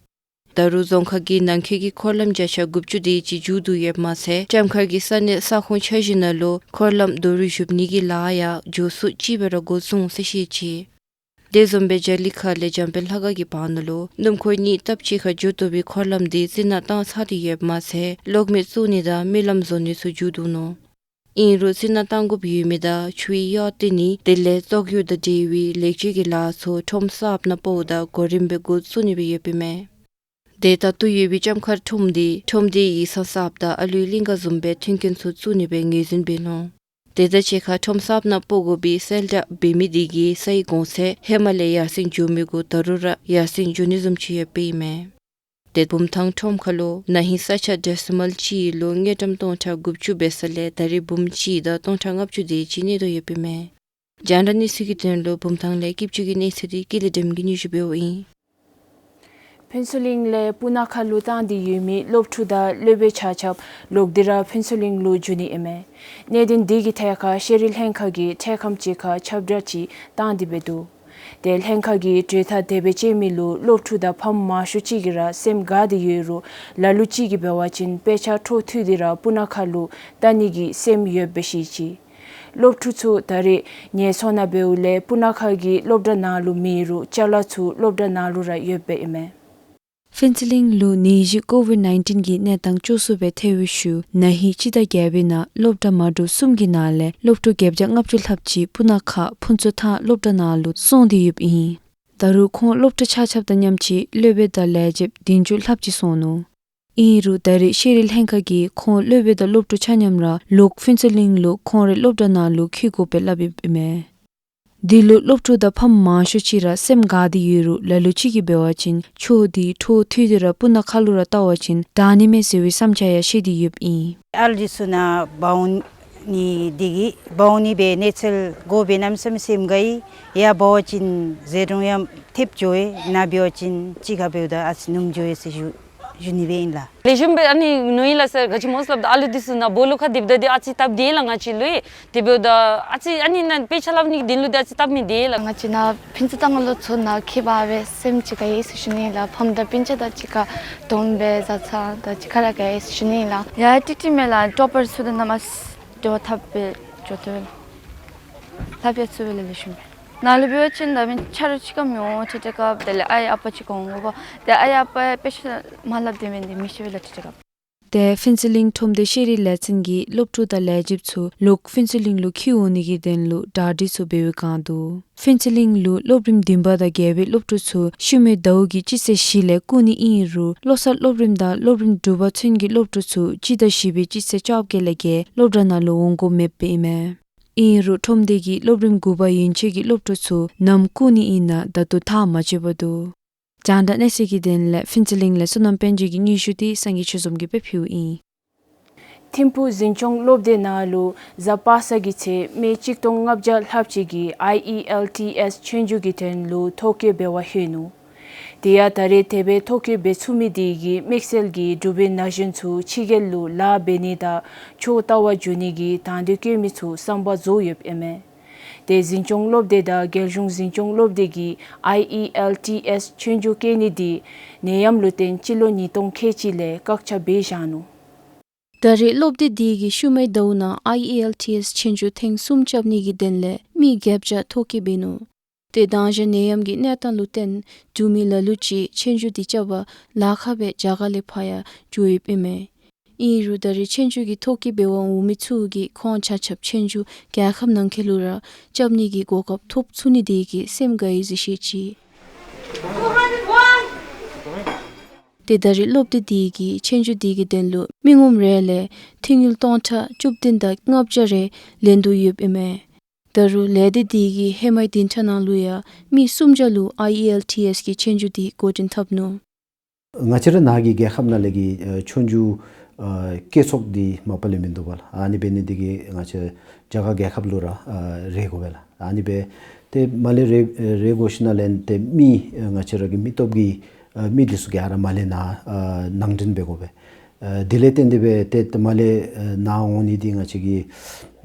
ད་རུང་རྫོང་ཁག་གི་ནང་འཁོད་ཀྱི་འཁོར་ལམ་བརྒྱ་ཆ་དགུ་བཅུ་དེ་ཅིག་མཇུག་བསྡུ་ཡོདཔ་མ་ཚད་ལྕམ་མཁར་གྱི་ས་གནས་ས་ཁོངས་འཆར་གཞི་ནང་ལུ་འཁོར་ལམ་རྡོ་རུག་བཞུབ་ནི་གི་ལཱ་ཡང་མགྱོགས་སུ་ཅིག་སྦེ་ར་འགོ་བཙུགས་འོང་ཟེར་བཤད་ཅི། དེ་བཟུམ་སྦེ་རྒྱ་གླིང་ཁ་ལས་འཇམ་དཔལ་ལྷ་ཁང་གི་བར་ན་ལུ་སྣུམ་འཁོར་གཉིས་སྟབས་གཅིག་ཁར་འགྱོ་བཏུབ་པའི་འཁོར་ལམ་དེ་རྩི་ནག་བཏང་ཚར་ཏེ་ཡོདཔ་མ་ཚད་གློག་མེ་བཙུགས་ནི་དང་རྨི་ལམ་བཟོ་ནི་ཚུ་མཇུག་བསྡུ་ནུག། ཨིན་རུང་རྩི་ནག་བཏང་དགོཔ་ཡོད་མི་དང་ཆུའི་གཡོག་བཏོན་ནི་དེ་ལས་བཙོག་འགྱུར་དང་འབྲེལ་བའི་ལེགས་བཅོས་ཀྱི་ལཱ་ཚུ་ཁྲོམ་གསརཔ་ནང་སྤོཝ་ད་གོ་རིམ་སྦེ་འགོ་བཙུགས་ནི་སྦེ་ཡོདཔ་ཨིན་མས། ཏེ་ད་ལྟོ་ཡོད་པའི་ལྕམ་མཁར་ཁྲོམ་དེ་ཁྲོམ་སྡེའི་ཡིག་ཚང་གསརཔ་དང་ཨ་ལུའི་གླིང་ག་བཟུམ་སྦེ་མཐུན་རྐྱེན་ཚུ་བཙུགས་ནི་སྦེ་ངོས་འཛིན་འབད་ནུག། དེ་དང་གཅིག་ཁར་ཁྲོམ་གསརཔ་ནང་སྤོ་དགོ་པའི་གསལ་བསྒྲགས་འབད་མི་དེ་གིས་སའི་གོང་ཚད་ཧེ་མ་ལས་ཡར་སེང་འགྱོ་མི་གུ་ད་རུང་ར་ཡར་སེང་འགྱོ་ནི་བཟུམ་ཅིག་ཡོདཔ་ཨིན་མས། ཏེ་བུམ་ཐང་ཁྲོམ་ཁ་ལུ་ན་ཧིང་ས་ཆ་ཌེ་སི་མཱལ་གཅིག་ལུ་དངུལ་ཀྲམ་སྟོང་ཕྲག་དགུ་བཅུ་འབད་ས་ལས་ད་རེས་འབུམ་གཅིག་དང་སྟོང་ཕྲག་ལྔ་བཅུ་དེ་ཅིག་གནས་དོ་ཡོདཔ་ཨིན་མས། རྒྱང་བསྒྲགས་གནས་ཚུལ་གྱི་དོན་ལུ་བུམ་ཐང་ལས་སྐྱིད་ཆུ་གི་གནས་ཚུལ་དེ་ཀུན་ལེགས་སྒྲོལམ་གྱིས་སྙན་ཞུ་འབདཝ་ཨིན། ཕུན་ཚོགས་གླིང་ལས་སྤུ་ན་ཁ་ལུ་བཏང་སྟེ་ཡོད་མི་སློབ་ཕྲུག་དང་སློབ་དཔོན་ཆ་ཁྱབ་ལོག་སྟེ་ར་ཕུན་ཚོགས་གླིང་ལུ་འགྱོ་ནི་ཨིན་མས། གནད་དོན་འདི་གི་ཐད་ཁར་ཤེས་རིག་ལྷན་ཁག་གིས་འཕྲལ་ཁམས་ཅིག་ཁར་ཁྱབ་བསྒྲགས་ཅིག་བཏང་སྟེ་འབད་འདུག། ཏེ་ལྷན་ཁག་གིས་གྲོས་ཐག་དེ་སྦེ་བཅད་མི་ལུ་སློབ་ཕྲུག་དང་ཕམ་མང་ཤོས་ཅིག་གིས་ར་སེམས་དགའ་སྟེ་ཡོད་རུང་ལ་ལུ་ཅིག་གིས་འབད་བ་ཅིན་དཔེ་ཆ་འཕྲོ་མཐུད་དེ་ར་སྤུ་ན་ཁ་ལུ་བལྟ་ནི་གི་སེམས་ཡོདཔ་སྦེ་བཤད་ཅི། སློབ་ཕྲུག་ཚུ་ད་རེས་ངལ་འཚོ་ནང་འབདཝ་ལས་སྤུ་ན་ཁ་གི་སློབ་གྲྭ་ནང་ལུ་མེད་རུང་ཅ་ལ་ཚུ་སློབ་གྲྭ་ནང་ལུ་ར་ཡོདཔ་ཨིན་མས། ཕུན་ཚོགས་གླིང་ལུ་ནད་གཞི་ཀོ་ཝིཌ་ནའིན་ཊིན་གྱི་གནས་སྟངས་སྐྱོ་སུ་སྦེ་ཐལ་བའི་ཤུལ་ན་ཧིང་སྤྱི་ཟླ་བརྒྱད་པའི་ནང་སློབ་གྲྭ་མ་གྲུ་གསུམ་གྱི་ནང་ལས་སློབ་ཕྲུག་བརྒྱད་བརྒྱ་ལྔ་བཅུ་ལྷགཔ་ཅིག་སྤུ་ན་ཁ་ཕུན་ཚོགས་ཐང་སློབ་གྲྭ་ནང་ལུ་སོང་སྟེ་ཡོདཔ་ཨིན། ད་རུང་ཁོང་སློབ་ཕྲུག་ཆ་ཁྱབ་དང་མཉམ་གཅིག་སློབ་དཔོན་དང་ལས་བྱེདཔ་བདུན་ཅུ་ལྷགཔ་ཅིག་སོང་ནུག། ཨིན་རུང་ད་རེས་ཤེས་རིག་ལྷན་ཁག་གིས་ཁོང་སློབ་དཔོན་དང་སློབ་ཕྲུག་ཆ་མཉམ་ར་ལོག་ཕུན་ཚོགས་གླིང་ལུ་ཁོང་རའི་སློབ་གྲྭ་ནང་ལུ་འཁྱིད་དགོ་པའི་སླབ་ཡོདཔ་ཨིན་མས། འདི་ལུ་སློབ་ཕྲུག་དང་ཕམ་མང་ཤོས་ཅིག་ར་སེམས་དགའ་སྟེ་ཡོད་རུང་ལ་ལུ་ཅིག་གིས་འབད་བ་ཅིན་ཕྱོགས་འདི་འཕྲོ་མཐུད་དེ་ར་སྤུ་ན་ཁ་ལུ་ར་བལྟ་བ་ཅིན་དྲག་ནི་མས་ཟེར་བའི་བསམ་འཆར་ཡང་བཤད་དེ་ཡོདཔ་ཨིན། ཨ་ལུ་འདི་ཚུ་ནཱ་འབག་འོང་ནི་འདི་གིས་འབག་འོང་ནི་སྦེ་གནས་ཚུལ་གོ་སྦེ་གནམ་མེད་ས་མེད་སེམས་དགའ་ཡི། ཡར་འབག་བ་ཅིན་ཟད་འགྲོ་ཡང་ཐེབས་འགྱོ་ཡི། ནཱ་འབད་བ་ཅིན་གཅིག་ཁར་འབདཝ་ད་ཨ་ཙི་ནུམ་འགྱོ་ཡི་ཟེར་ཞུ་ཞུ་ནི་སྦེ་ཨིན་ལགས། ལེགས་ཤོམ་སྦེ་ཨ་ནི་ནོར་ཡི་ལགས་སར། ག་ཅི་སྨོ་ཟེར་སླབ་ད་ཨ་ལུ་འདི་ཚུ་ནཱ་སྦོ་ལོགས་ཁར་སྡོདཔ་ད་འདི་ཨ་ཙི་སྟབས་བདེ་ལགས། ང་བཅས་ལུ་ཡང་དེ་འབདཝ་ད་ཨ་ཙི་ཨ་ནི་ནཱ་དཔེ་ཆ་སླབ་ནི་གི་དོན་ལུ་འདི་ཨ་ཙི་སྟབས་མི་བདེ་ལགས། ང་བཅས་ནཱ་ཕུན་ཚོགས་ཐང་ལུ་འཚོ་ནི་ཁེ་བ་སྦེ་སེམས་ཅིག་དགའ་ཡི་ཟེར་ཞུ་ནི་ལགས། ཕམ་དང་སྤུན་ཆ་དང་གཅིག་ཁར་སྡོམ་སྦེ་བཟའ་ཚང་དང་གཅིག་ཁར་ར་དགའ་ཡི་ཟེར་ཞུ་ནི་ལགས། ཡར་ཏིག་ཏིག་མས་ལགས། ཊོ་པར་ཚུ་དང་གནམ་མེད་ས་མེད་འབྲེལ་བ་འཐབ་སྦེ་འགྱོ་དོ་ལགས། ལྷབ་ཡང་ཚུ་སྦེ་ལེ་ལེ་ཤོམ་སྦེ། ནཱ་ལུ་འབད་བ་ཅིན་ད་མི་ཆ་རོགས་གཅིག་ཁར་མི་འོང་། ཏེ་ཏེ་སྐབས་དེ་ལས་ཨའི་ཨ་པ་གཅིག་ཁར་འོང་དགོ་པས། ཏེ་ཨའི་ཨ་པ་དཔེ་ཆ་མ་སླབ་སྟེ་མེན་ཏེ་མི་ཤེས་པས་ལགས་ཏེ་ཏེ་སྐབས། ཏེ་ཕུན་ཚོགས་གླིང་ཁྲོམ་སྡེ་ཤེས་རིག་ལས་ཚན་གྱིས་སློབ་ཕྲུག་དང་ལས་བྱེདཔ་ཚུ་ལོག་ཕུན་ཚོགས་གླིང་ལུ་འཁྱིད་འོང་ནི་གི་དོན་ལུ་གྲ་སྒྲིག་ཚུ་འབད་བའི་བསྒང་དུ་ཕུན་ཚོགས་གླིང་ལུ་སློབ་རིམ་བདུན་པ་དང་བརྒྱད་པའི་སློབ་ཕྲུག་ཚུ་ཤུལ་མའི་ཟླཝ་གི་སྤྱི་ཚེས་བཞི་ལས་བསྐུལ་ནི་ཨིན་རུང་བློ་གསར་སློབ་རིམ་དང་སློབ་རིམ་དྲུག་པ་ཚུན་གྱི་སློབ་ཕྲུག་ཚུ་སྤྱི་ཟླ་བཞི་པའི་སྤྱི་ཚེས་བཅོ་བརྒྱད་ལས་བརྒལ་སློབ་གྲྭ་ནང་ལུ་འོང་དགོཔ་མེདཔ་ཨིན་མས། ཨིན་རུང་ཁྲོམ་སྡེ་གིས་སློབ་རིམ་དགུ་པ་ཡན་ཆད་ཀྱི་སློབ་ཕྲུག་ཚུ་ནམ་བསྐུལ་ནི་ཨིན་ན་ད་ལྟོ་ཐག་མ་བཅད་པར་འདུག། རྒྱང་བསྒྲགས་གནས་ཚུལ་གྱི་དོན་ལས་ཕུན་ཚོགས་གླིང་ལས་བསོད་ནམས་དཔལ་འབྱོར་གྱི་སྙན་ཞུ་འདི་སངས་རྒྱས་ཆོས་འཛོམས་ཀྱིས་སྦེ་ཕུལཝ་ཨིན། ཐིམ་ཕུག་འཛིན་སྐྱོང་སློབ་སྡེ་ནང་ལུ་གཟའ་པ་སངས་ཀྱི་ཚེ་མི་གཅིག་སྟོང་ལྔ་བརྒྱ་ལྷགཔ་ཅིག་གིས་ཨའི་ཨི་ཨེལ་ཊི་ཨེསི་ཆོས་རྒྱུགས་ཀྱི་དོན་ལུ་ཐོ་བཀོད་འབད་བར་ལྷོད་ནུག། དེ་ཡང་ད་རེས་དེ་སྦེ་ཐོ་བཀོད་འབད་ཚུགས་མི་དེ་གིས་དམིགས་བསལ་གྱིས་འབྲུག་པའི་ན་གཞོན་ཚུ་ཕྱི་རྒྱལ་ལུ་ལཱ་འབད་ནི་དང་ཆོས་ལྟ་བར་འགྱོ་ནི་གི་དང་འདོད་བསྐྱེད་མི་ཚུ་བསམ་པ་རྫོགས་ཡོདཔ་ཨིན་མས། དེ་འཛིན་སྐྱོང་སློབ་སྡེ་དང་རྒྱལ་གཞུང་འཛིན་སྐྱོང་སློབ་སྡེ་གིས་ཨའི་ཨི་ཨེལ་ཊི་ཨེསི་ཆོས་རྒྱུགས་རྐྱབ་ནི་དེ་ནད་ཡམས་ལུ་བརྟེན་སྤྱི་ལོ་ཉིས་སྟོང་ཁལ་གཅིག་ལས་བཀག་ཆ་འབད་བཞག་ནུག། ད་རེས་སློབ་སྡེ་དེ་གིས་ཤུལ་མའི་ཟླཝ་ནང་ཨའི་ཨི་ཨེལ་ཊི་ཨེསི་ཆོས་རྒྱུགས་ཐེངས་གསུམ་རྐྱབ་ནི་གི་དོན་ལས་མི་བརྒྱད་བརྒྱ་ཐོ་བཀོད་འབད་ནུག། ཏེ་དང་ཞག་ནད་ཡམས་ཀྱི་གནས་སྟངས་ལུ་བརྟེན་འབྲུག་མི་ལ་ལུ་ཅིག་ཆོས་རྒྱུགས་དེ་རྐྱབ་པར་ལཱ་ཁག་སྦེ་རྒྱ་གར་ལས་ཕར་ཡང་འགྱོ་ཡོདཔ་ཨིན་མས། ཨིན་རུང་ད་རེས་ཆོས་རྒྱུགས་ཀྱི་ཐོ་བཀོད་འབད་བར་འོང་མི་ཚུ་གིས་ཁོང་ཆ་ཁྱབ་ཆོས་རྒྱུགས་རྒྱལ་ཁབ་ནང་འཁོད་ལུ་ར་རྐྱབ་ནི་གི་གོ་སྐབས་ཐོབ་ཚུགས་ནི་དེ་གིས་སེམས་དགའ་ཡི་ཟེར་བཤད་ཅི། ཏེ་ད་རེས་སློབ་སྡེ་དེ་གིས་ཆོས་རྒྱུགས་དེ་གི་དོན་ལུ་མི་ངོམ་རེ་ལས་འཐུས་དངུལ་སྟོང་ཕྲག་བཅུ་བདུན་དང་ལྔ་བརྒྱ་རེ་ལེན་དོ་ཡོདཔ་ཨིན་མས། ད་རུང་ལས་སྡེ་དེ་གིས་ཧེ་མའི་བདུན་ཕྲག་ནང་ལུ་ཡང་མི་སུམ་བརྒྱ་ལུ་ཨའི་ཨི་ཨེལ་ཊི་ཨེསི་གི་ཆོས་རྒྱུགས་དེ་འགོ་འདྲེན་འཐབ་ནུག། ང་བཅས་ར་ནཱ་གི་རྒྱལ་ཁབ་ནང་ལས་ཀྱི་ཨ་ཆོས་རྒྱུགས་ཨ་བཀོད་ཚོགས་འདི་མ་པ་ལས་མིན་འདུག་པ་ལགས། ཨ་ནི་འབད་ནི་དེ་གིས་ང་བཅས་རྒྱ་གར་རྒྱལ་ཁབ་ལུ་ར་ཨ་རེ་དགོ་པས་ལགས། ཨ་ནི་སྦེ་ཏེ་མར་ལས་རེ་རེ་དགོ་ཞིནམ་ལས་ཏེ་མི་ཨ་ང་བཅས་ར་གི་མི་སྟོབས་ཀྱི་ཨ་མི་འདི་ཚུ་ག་ར་མར་ལས་ནཱ་ཨ་ནང་འདྲེན་འབད་དགོ་པས། ཨ་དེ་ལས་བརྟེན་ཏེ་སྦེ་ཏེ་ཏེ་མར་ལས་ཨ་ནཱ་འོང་ནི་འདི་ང་བཅས་ཀྱི་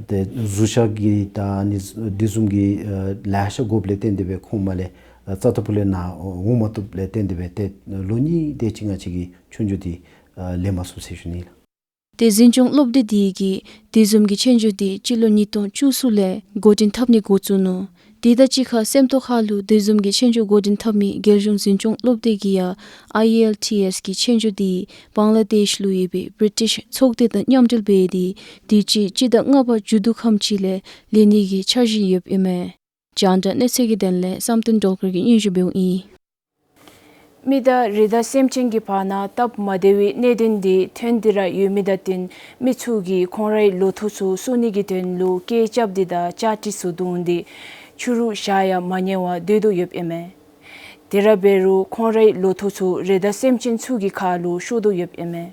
ཏེ་བཟུམ་ཤོག་གི་ད་ཨ་ནི་དེ་བཟུམ་གྱི་ཨ་ལེ་ཤ་དགོཔ་ལས་བརྟེན་ཏེ་སྦེ་ཁོང་མར་ལས་ཨ་རྩ་ཐོབ་ལས་ནཱ་འོང་མ་བཏུབ་ལས་བརྟེན་ཏེ་སྦེ་ཏེ་ལོ་གཉིས་དེ་ཅིག་ང་བཅས་ཀྱིས་ཆོས་རྒྱུགས་འདི་ཨ་ལེན་མ་ཚུགས་ཟེར་ཞུ་ནི་ལགས། ཏེ་འཛིན་སྐྱོང་སློབ་སྡེ་དེ་གིས་དེ་བཟུམ་གྱི་ཆོས་རྒྱུགས་དེ་སྤྱི་ལོ་ཉིས་སྟོང་བཅུ་གསུམ་ལས་འགོ་འདྲེན་འཐབ་ནི་འགོ་བཙུགས་ནུག། དེ་དང་གཅིག་ཁར་སེམས་རྟོགས་ཁ་ལུ་དེ་བཟུམ་གྱི་ཆོས་རྒྱུགས་འགོ་འདྲེན་འཐབ་མི་རྒྱལ་གཞུང་འཛིན་སྐྱོང་སློབ་སྡེ་གིས་ཡང་ཨའི་ཨི་ཨེལ་ཊི་ཨེསི་གི་ཆོས་རྒྱུགས་དེ་བང་ལ་དེཤ་ལུ་ཡོད་པའི་བི་རི་ཊིཤ་ཚོགས་སྡེ་དང་མཉམ་འབྲེལ་འབད་དེ་དུས་ཅི་སྤྱི་ཟླ་ལྔ་པ་མཇུག་བསྡུ་ཁམས་ཅིག་ལས་ལེན་ནི་གི་འཆར་གཞི་ཡོདཔ་ཨིན་མས། རྒྱང་བསྒྲགས་གནས་ཚུལ་གྱི་དོན་ལས་བསམ་གཏན་སྒྲོལ་དཀར་གྱིས་སྙན་ཞུ་འབདཝ་ཨིན། མི་དང་རི་དྭགས་སེམས་ཅན་གྱི་བར་ན་སྟབས་མ་བདེ་བའི་གནད་དོན་འདི་ཐོན་ཏེ་ར་ཡོད་མི་དང་བསྟུན་མི་ཚུ་གིས་ཁོང་རའི་ལོ་ཐོག་ཚུ་བསུ་ནི་གི་དོན་ལུ་སྐད་རྐྱབ་སྟེ་དང་ལྕགས་ཀྲི་ཚུ་བརྡུང་སྟེ་ཕྱི་རུ་བཞག་ཡང་མ་ཉལ་བར་སྡོད་དོ་ཡོདཔ་ཨིན་མས། དེ་ར་འབད་རུང་ཁོང་རའི་ལོ་ཐོག་ཚུ་རི་དྭགས་སེམས་ཅན་ཚུ་གི་ཁ་ལུ་ཤོར་དོ་ཡོདཔ་ཨིན་མས།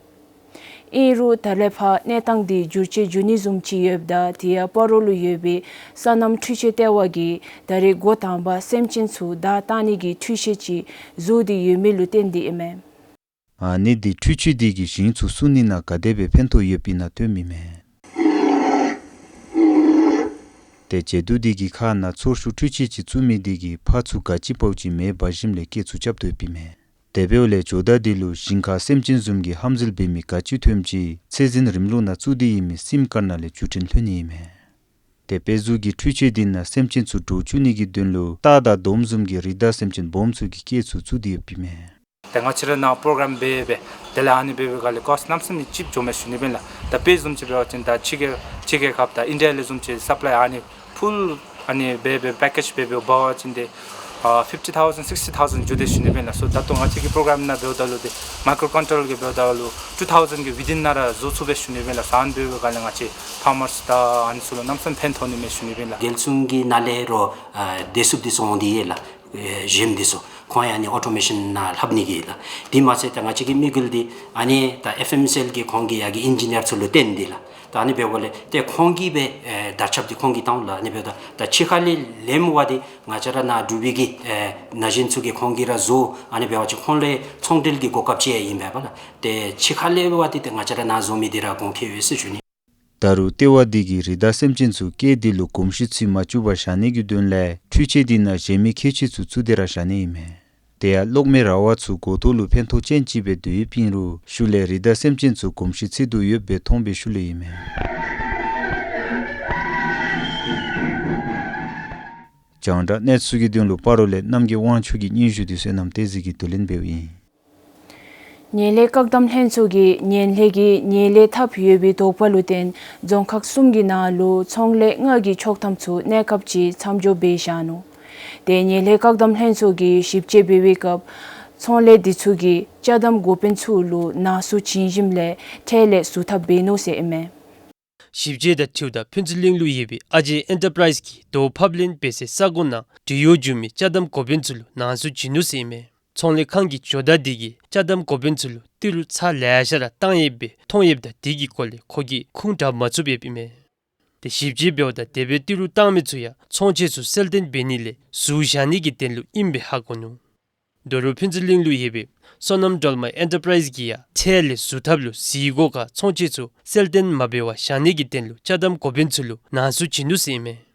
ཨིན་རུང་ད་ལས་ཕར་གནས་སྟངས་འདི་འགྱུར་བཅོས་འགྱོ་ནི་བཟུམ་ཅིག་ཡོདཔ་ད་དེ་ཡང་སྤ་རོ་ལུ་ཡོད་པའི་སོ་ནམ་འཕྲུལ་ཆས་ལྟེ་བ་གིས་ད་རེས་འགོ་དང་པ་སེམས་ཅན་ཚུ་བདའ་བཏང་ནི་གི་འཕྲུལ་ཆས་ཅིག་བཟོ་སྟེ་ཡོད་མི་ལུ་བརྟེན་ཏེ་ཨིན་མས། ཨ་ནི་འདི་འཕྲུལ་ཆས་འདི་གིས་ཞིང་ཚུ་བསུ་ནི་ནང་ག་དེ་སྦེ་ཕན་ཐོགས་ཡོདཔ་ཨིན་ན་སྟོནམ་ཨིན་མས། ཏེ་བྱེ་དུ་འདི་གི་ཁ་ནང་ཚོར་ཤུགས་འཕྲུལ་ཆས་ཅིག་བཙུགས་མི་འདི་གིས་ཕར་ཚུར་ག་ཅི་འབདཝ་ཅིག་མེ་འབར་ཞིནམ་ལས་སྐད་ཚུ་རྐྱབ་དོ་ཡོདཔ་ཨིན་མས། དེ་འབདཝ་ལས་ཇོ་བདག་འདི་ལུ་ཞིང་ཁར་སེམས་ཅན་བཟུམ་གྱི་ཧམ་འཛུལ་འབད་མི་ག་ཅི་ཐོནམ་ཅིག་ཚད་འཛིན་རིམ་ལུགས་ནང་བཙུགས་ཏེ་ཡོད་མི་སིམ་ཀརཌ་ནང་ལས་བརྒྱུད་འཕྲིན་ལྷོད་ནི་ཨིན་མས། ཏེ་དཔེ་གཟུགས་ཀྱི་འཕྲུལ་ཆས་འདི་ནང་སེམས་ཅན་ཚུ་འདྲོག་བཅུག་ནི་གི་དོན་ལུ་སྟག་དང་དོམ་བཟུམ་གྱི་རི་དྭགས་སེམས་ཅན་སྦོམ་ཚུ་གི་སྐད་ཚུ་བཙུགས་ཏེ་ཡོདཔ་ཨིན་མས། ཏེ་ང་བཅས་ར་ནཱ་པོརོ་གརམ་འབད་འབད་དེ་ལས་ཨ་ནི་འབད་བའི་སྒང་ལས་ཀོསཊ་གནམ་མེད་ས་མེད་ཅིབ་འགྱོཝ་མས་ཞུ་ནི་ཨིན་ལགས། ད་དཔེ་བཟུམ་ཅིག་འབད་བ་ཅིན་ད་ཕྱི་རྒྱལ་ཕྱི་རྒྱལ་ཁབ་དང་ཨིན་ཌི་ཡ་ལས་བཟུམ་ཅིག་སབ་ལའི་ཨ་ནི་ཕུལ་ཨ་ནི་འབད་འབད་པེ་ཀེཇ་འབད་འབད་འབད་བ་ཅིན་ཏེ་ཨ་ཕིཕ་ཊི་ཐའུ་ཟེན་སིགསི་ཊི་ཐའུ་ཟེན་འགྱོ་དེས་ཞུ་ནི་ཨིན་ལགས། སོ་ད་ལྟོ་ང་བཅས་ཀྱི་པོརོ་གརམ་ནང་འབདཝ་ད་ལུ་ཏེ་མའི་ཀོརོ་ཀོན་ཊོ་རོལ་གྱི་འབདཝ་ད་ལུ་ཊུ་ཐའུ་ཟེན་གྱི་ཝི་དིན་ནང་ར་བཟོ་ཚུགས་པས་ཞུ་ནི་ཨིན་ལགས། ཨ་ནི་འབད་བའི་སྒང་ལས་ང་བཅས་ཕར་མར་ཚུ་དང་ཨ་ནི་ཚུ་ལུ་གནམ་མེད་ས་མེད་ཕན་ཐོགས་ནི་མས་ཞུ་ནི་ཨིན་ལགས། རྒྱལ་གཞུང་གི་ནང་ལས་རོགས་ཨ་བདེ་སྲུངཔ་འདི་ཚུ་འོང་སྟེ་ཡོད་ལགས། ཨེ་ཇི་ཨེམ་འདི་ཚུ་ཁོང་ཡང་ཨ་ནི་ཨོ་ཊོ་མེ་ཤཱན་ནང་ལྷབ་ནི་གི་ལགས། དེ་མ་ཚད་ད་ང་བཅས་ཀྱི་དམིགས་ཡུལ་འདི་ཨ་ནི་ད་ཨེཕ་ཨེམ་སི་ཨེལ་གྱི་ཁོང་གི་ཡ་གི་ཨིན་ཇི་ནི་ཡར་ཚུ་ལུ་བསྟེན་ཏེ་ལགས། ད་ཨ་ནི་འབདཝ་ལས་ཏེ་ཁོང་གིས་སྦེ་ཨེ་དར་ཁྱབ་འདི་ཁོང་གིས་བཏང་ལགས། ཨ་ནི་འབདཝ་ད་ད་ཕྱི་ཁ་ལས་ལེནམ་འབདཝ་འདི་ང་བཅས་ར་ནཱ་འབྲུག་པའི་གི་ཨེ་ན་གཞོན་ཚུ་གིས་ཁོང་གིས་ར་བཟོ། ཨ་ནི་འབད་བ་ཅིན་ཁོང་ལུ་ཚོང་འབྲེལ་གྱི་གོ་སྐབས་ཅིག་ཡང་ཨིན་པས་ལགས། ཏེ་ཕྱི་ཁ་ལས་འབདཝ་འདི་ཏེ་ང་བཅས་ར་ནཱ་བཟོ་མི་འདི་ར་གོང་འཕེལ་འོང་ཟེར་ཞུ་ནི། ད་རུང་ལྟེ་བ་འདི་གིས་རི་དྭགས་སེམས་ཅན་ཚུ་སྐད་འདི་ལུ་གོམས་གཤིས་ཚུད་མ་བཅུག་པར་བཞག་ནི་གི་དོན་ལས་འཕྲུལ་ཆས་འདི་ནང་གཞན་མི་ཁྱད་ཆོས་ཚུ་བཙུགས་ཏེ་ར་བཞག་ནི་ཨིན་མས། དེ་ཡང་གློག་མེ་ར་བ་ཚུ་གོ་ཐོག་ལུ་ཕན་ཐོགས་ཅན་ཅིག་སྦེ་སྡོད་ཡོདཔ་ཨིན་རུང་ཤུལ་ལས་རི་དྭགས་སེམས་ཅན་ཚུ་གོམས་གཤིས་ཚུད་དོ་ཡོདཔ་སྦེ་མཐོང་བའི་ཤུལ་ལས་ཨིན་མས། རྒྱང་བསྒྲགས་གནས་ཚུལ་གྱི་དོན་ལུ་སྤ་རོ་ལས་རྣམ་རྒྱལ་དབང་ཕྱུག་གི་སྙན་ཞུ་འདི་བསོད་ནམས་བསྟན་འཛིན་གྱིས་བསྡུ་ལེན་འབདཝ་ཨིན། ངན་ལྷད་བཀག་སྡོམ་ལྷན་ཚོགས་ཀྱིས་ངན་ལྷད་ཀྱི་ངན་ལྷད་ཐབས་ཡོད་པའི་དོགས་པ་ལུ་བརྟེན་རྫོང་ཁག་གསུམ་གྱི་ནང་ལུ་ཚོང་ལས་ལྔ་གི་ཆོག་ཐམ་ཚུ་གནས་སྐབས་ཅིག་མཚམས་འཇོག་འབད་བཞག་ནུག། ཏེ་ངན་ལྷད་བཀག་སྡོམ་ལྷན་ཚོགས་ཀྱིས་ཞིབ་དཔྱད་འབད་བའི་སྐབས་ཚོང་ལས་དེ་ཚུ་གིས་ཅ་དམ་འགོ་དཔོན་ཚུ་ལུ་ནང་འཛུལ་བྱིན་ཞིནམ་ལས་ཁྲལ་ལས་ཟུར་ཐབས་འབད་ནུག་ཟེར་ཨིན་མས། ཞིབ་དཔྱད་དང་འཁྲིལཝ་ད་ཕུན་ཚོགས་གླིང་ལུ་ཡོད་པའི་ཨ་ཇེ་ཨེན་ཊར་པ་རའིཛ་གིས་དོ་ཕབ་ལེན་འབད་སའི་ས་གོ་ནང་འབྲེལ་ཡོད་འབྱུང་མི་ཅ་དམ་འགོ་དཔོན་ཚུ་ལུ་ནང་འཛུལ་བྱིན་ནུག་ཟེར་ཨིན་མས། ཚོང་ལས་ཁང་གི་ཇོ་བདག་དེ་གིས་ཅ་དམ་འགོ་དཔོན་ཚུ་ལུ་ཏི་རུ་ཚར་ལེ་ཤ་ར་བཏང་ཡོདཔ་སྦེ་མཐོང་ཡོདཔ་ད་དེ་གི་སྐོར་ལས་ཁོ་གིས་ཁུངས་དྲངས་མ་ཚུགསཔ་ཡོདཔ་ཨིན་མས། ཏེ་ཞིབ་དཔྱད་འབདཝ་ད་དེ་སྦེ་ཏི་རུ་བཏང་མི་ཚུ་ཡང་ཚོང་ཆས་ཚུ་གསལ་སྟོན་འབད་ནི་ལས་ཟུར་བཞག་ནི་གི་དོན་ལུ་ཨིནམ་སྦེ་ཧ་གོ་ནུག། རྡོ་རུ་ཕུན་ཚོགས་གླིང་ལུ་ཡོད་པའི་བསོད་ནམས་སྒྲོལ་མ་ཨེན་ཊར་པ་རའིཛ་གིས་ཡང་ཁྲལ་ལས་ཟུར་ཐབས་ལུ་གཟིགས་སྒོ་ཁར་ཚོང་ཆས་ཚུ་གསལ་སྟོན་མ་འབད་བར་བཞག་ནི་གི་དོན་ལུ་ཅ་དམ་འགོ་དཔོན་ཚུ་ལུ་ནང་འཛུལ་བྱིན་ནུག་ཟེར་ཨིན་མས།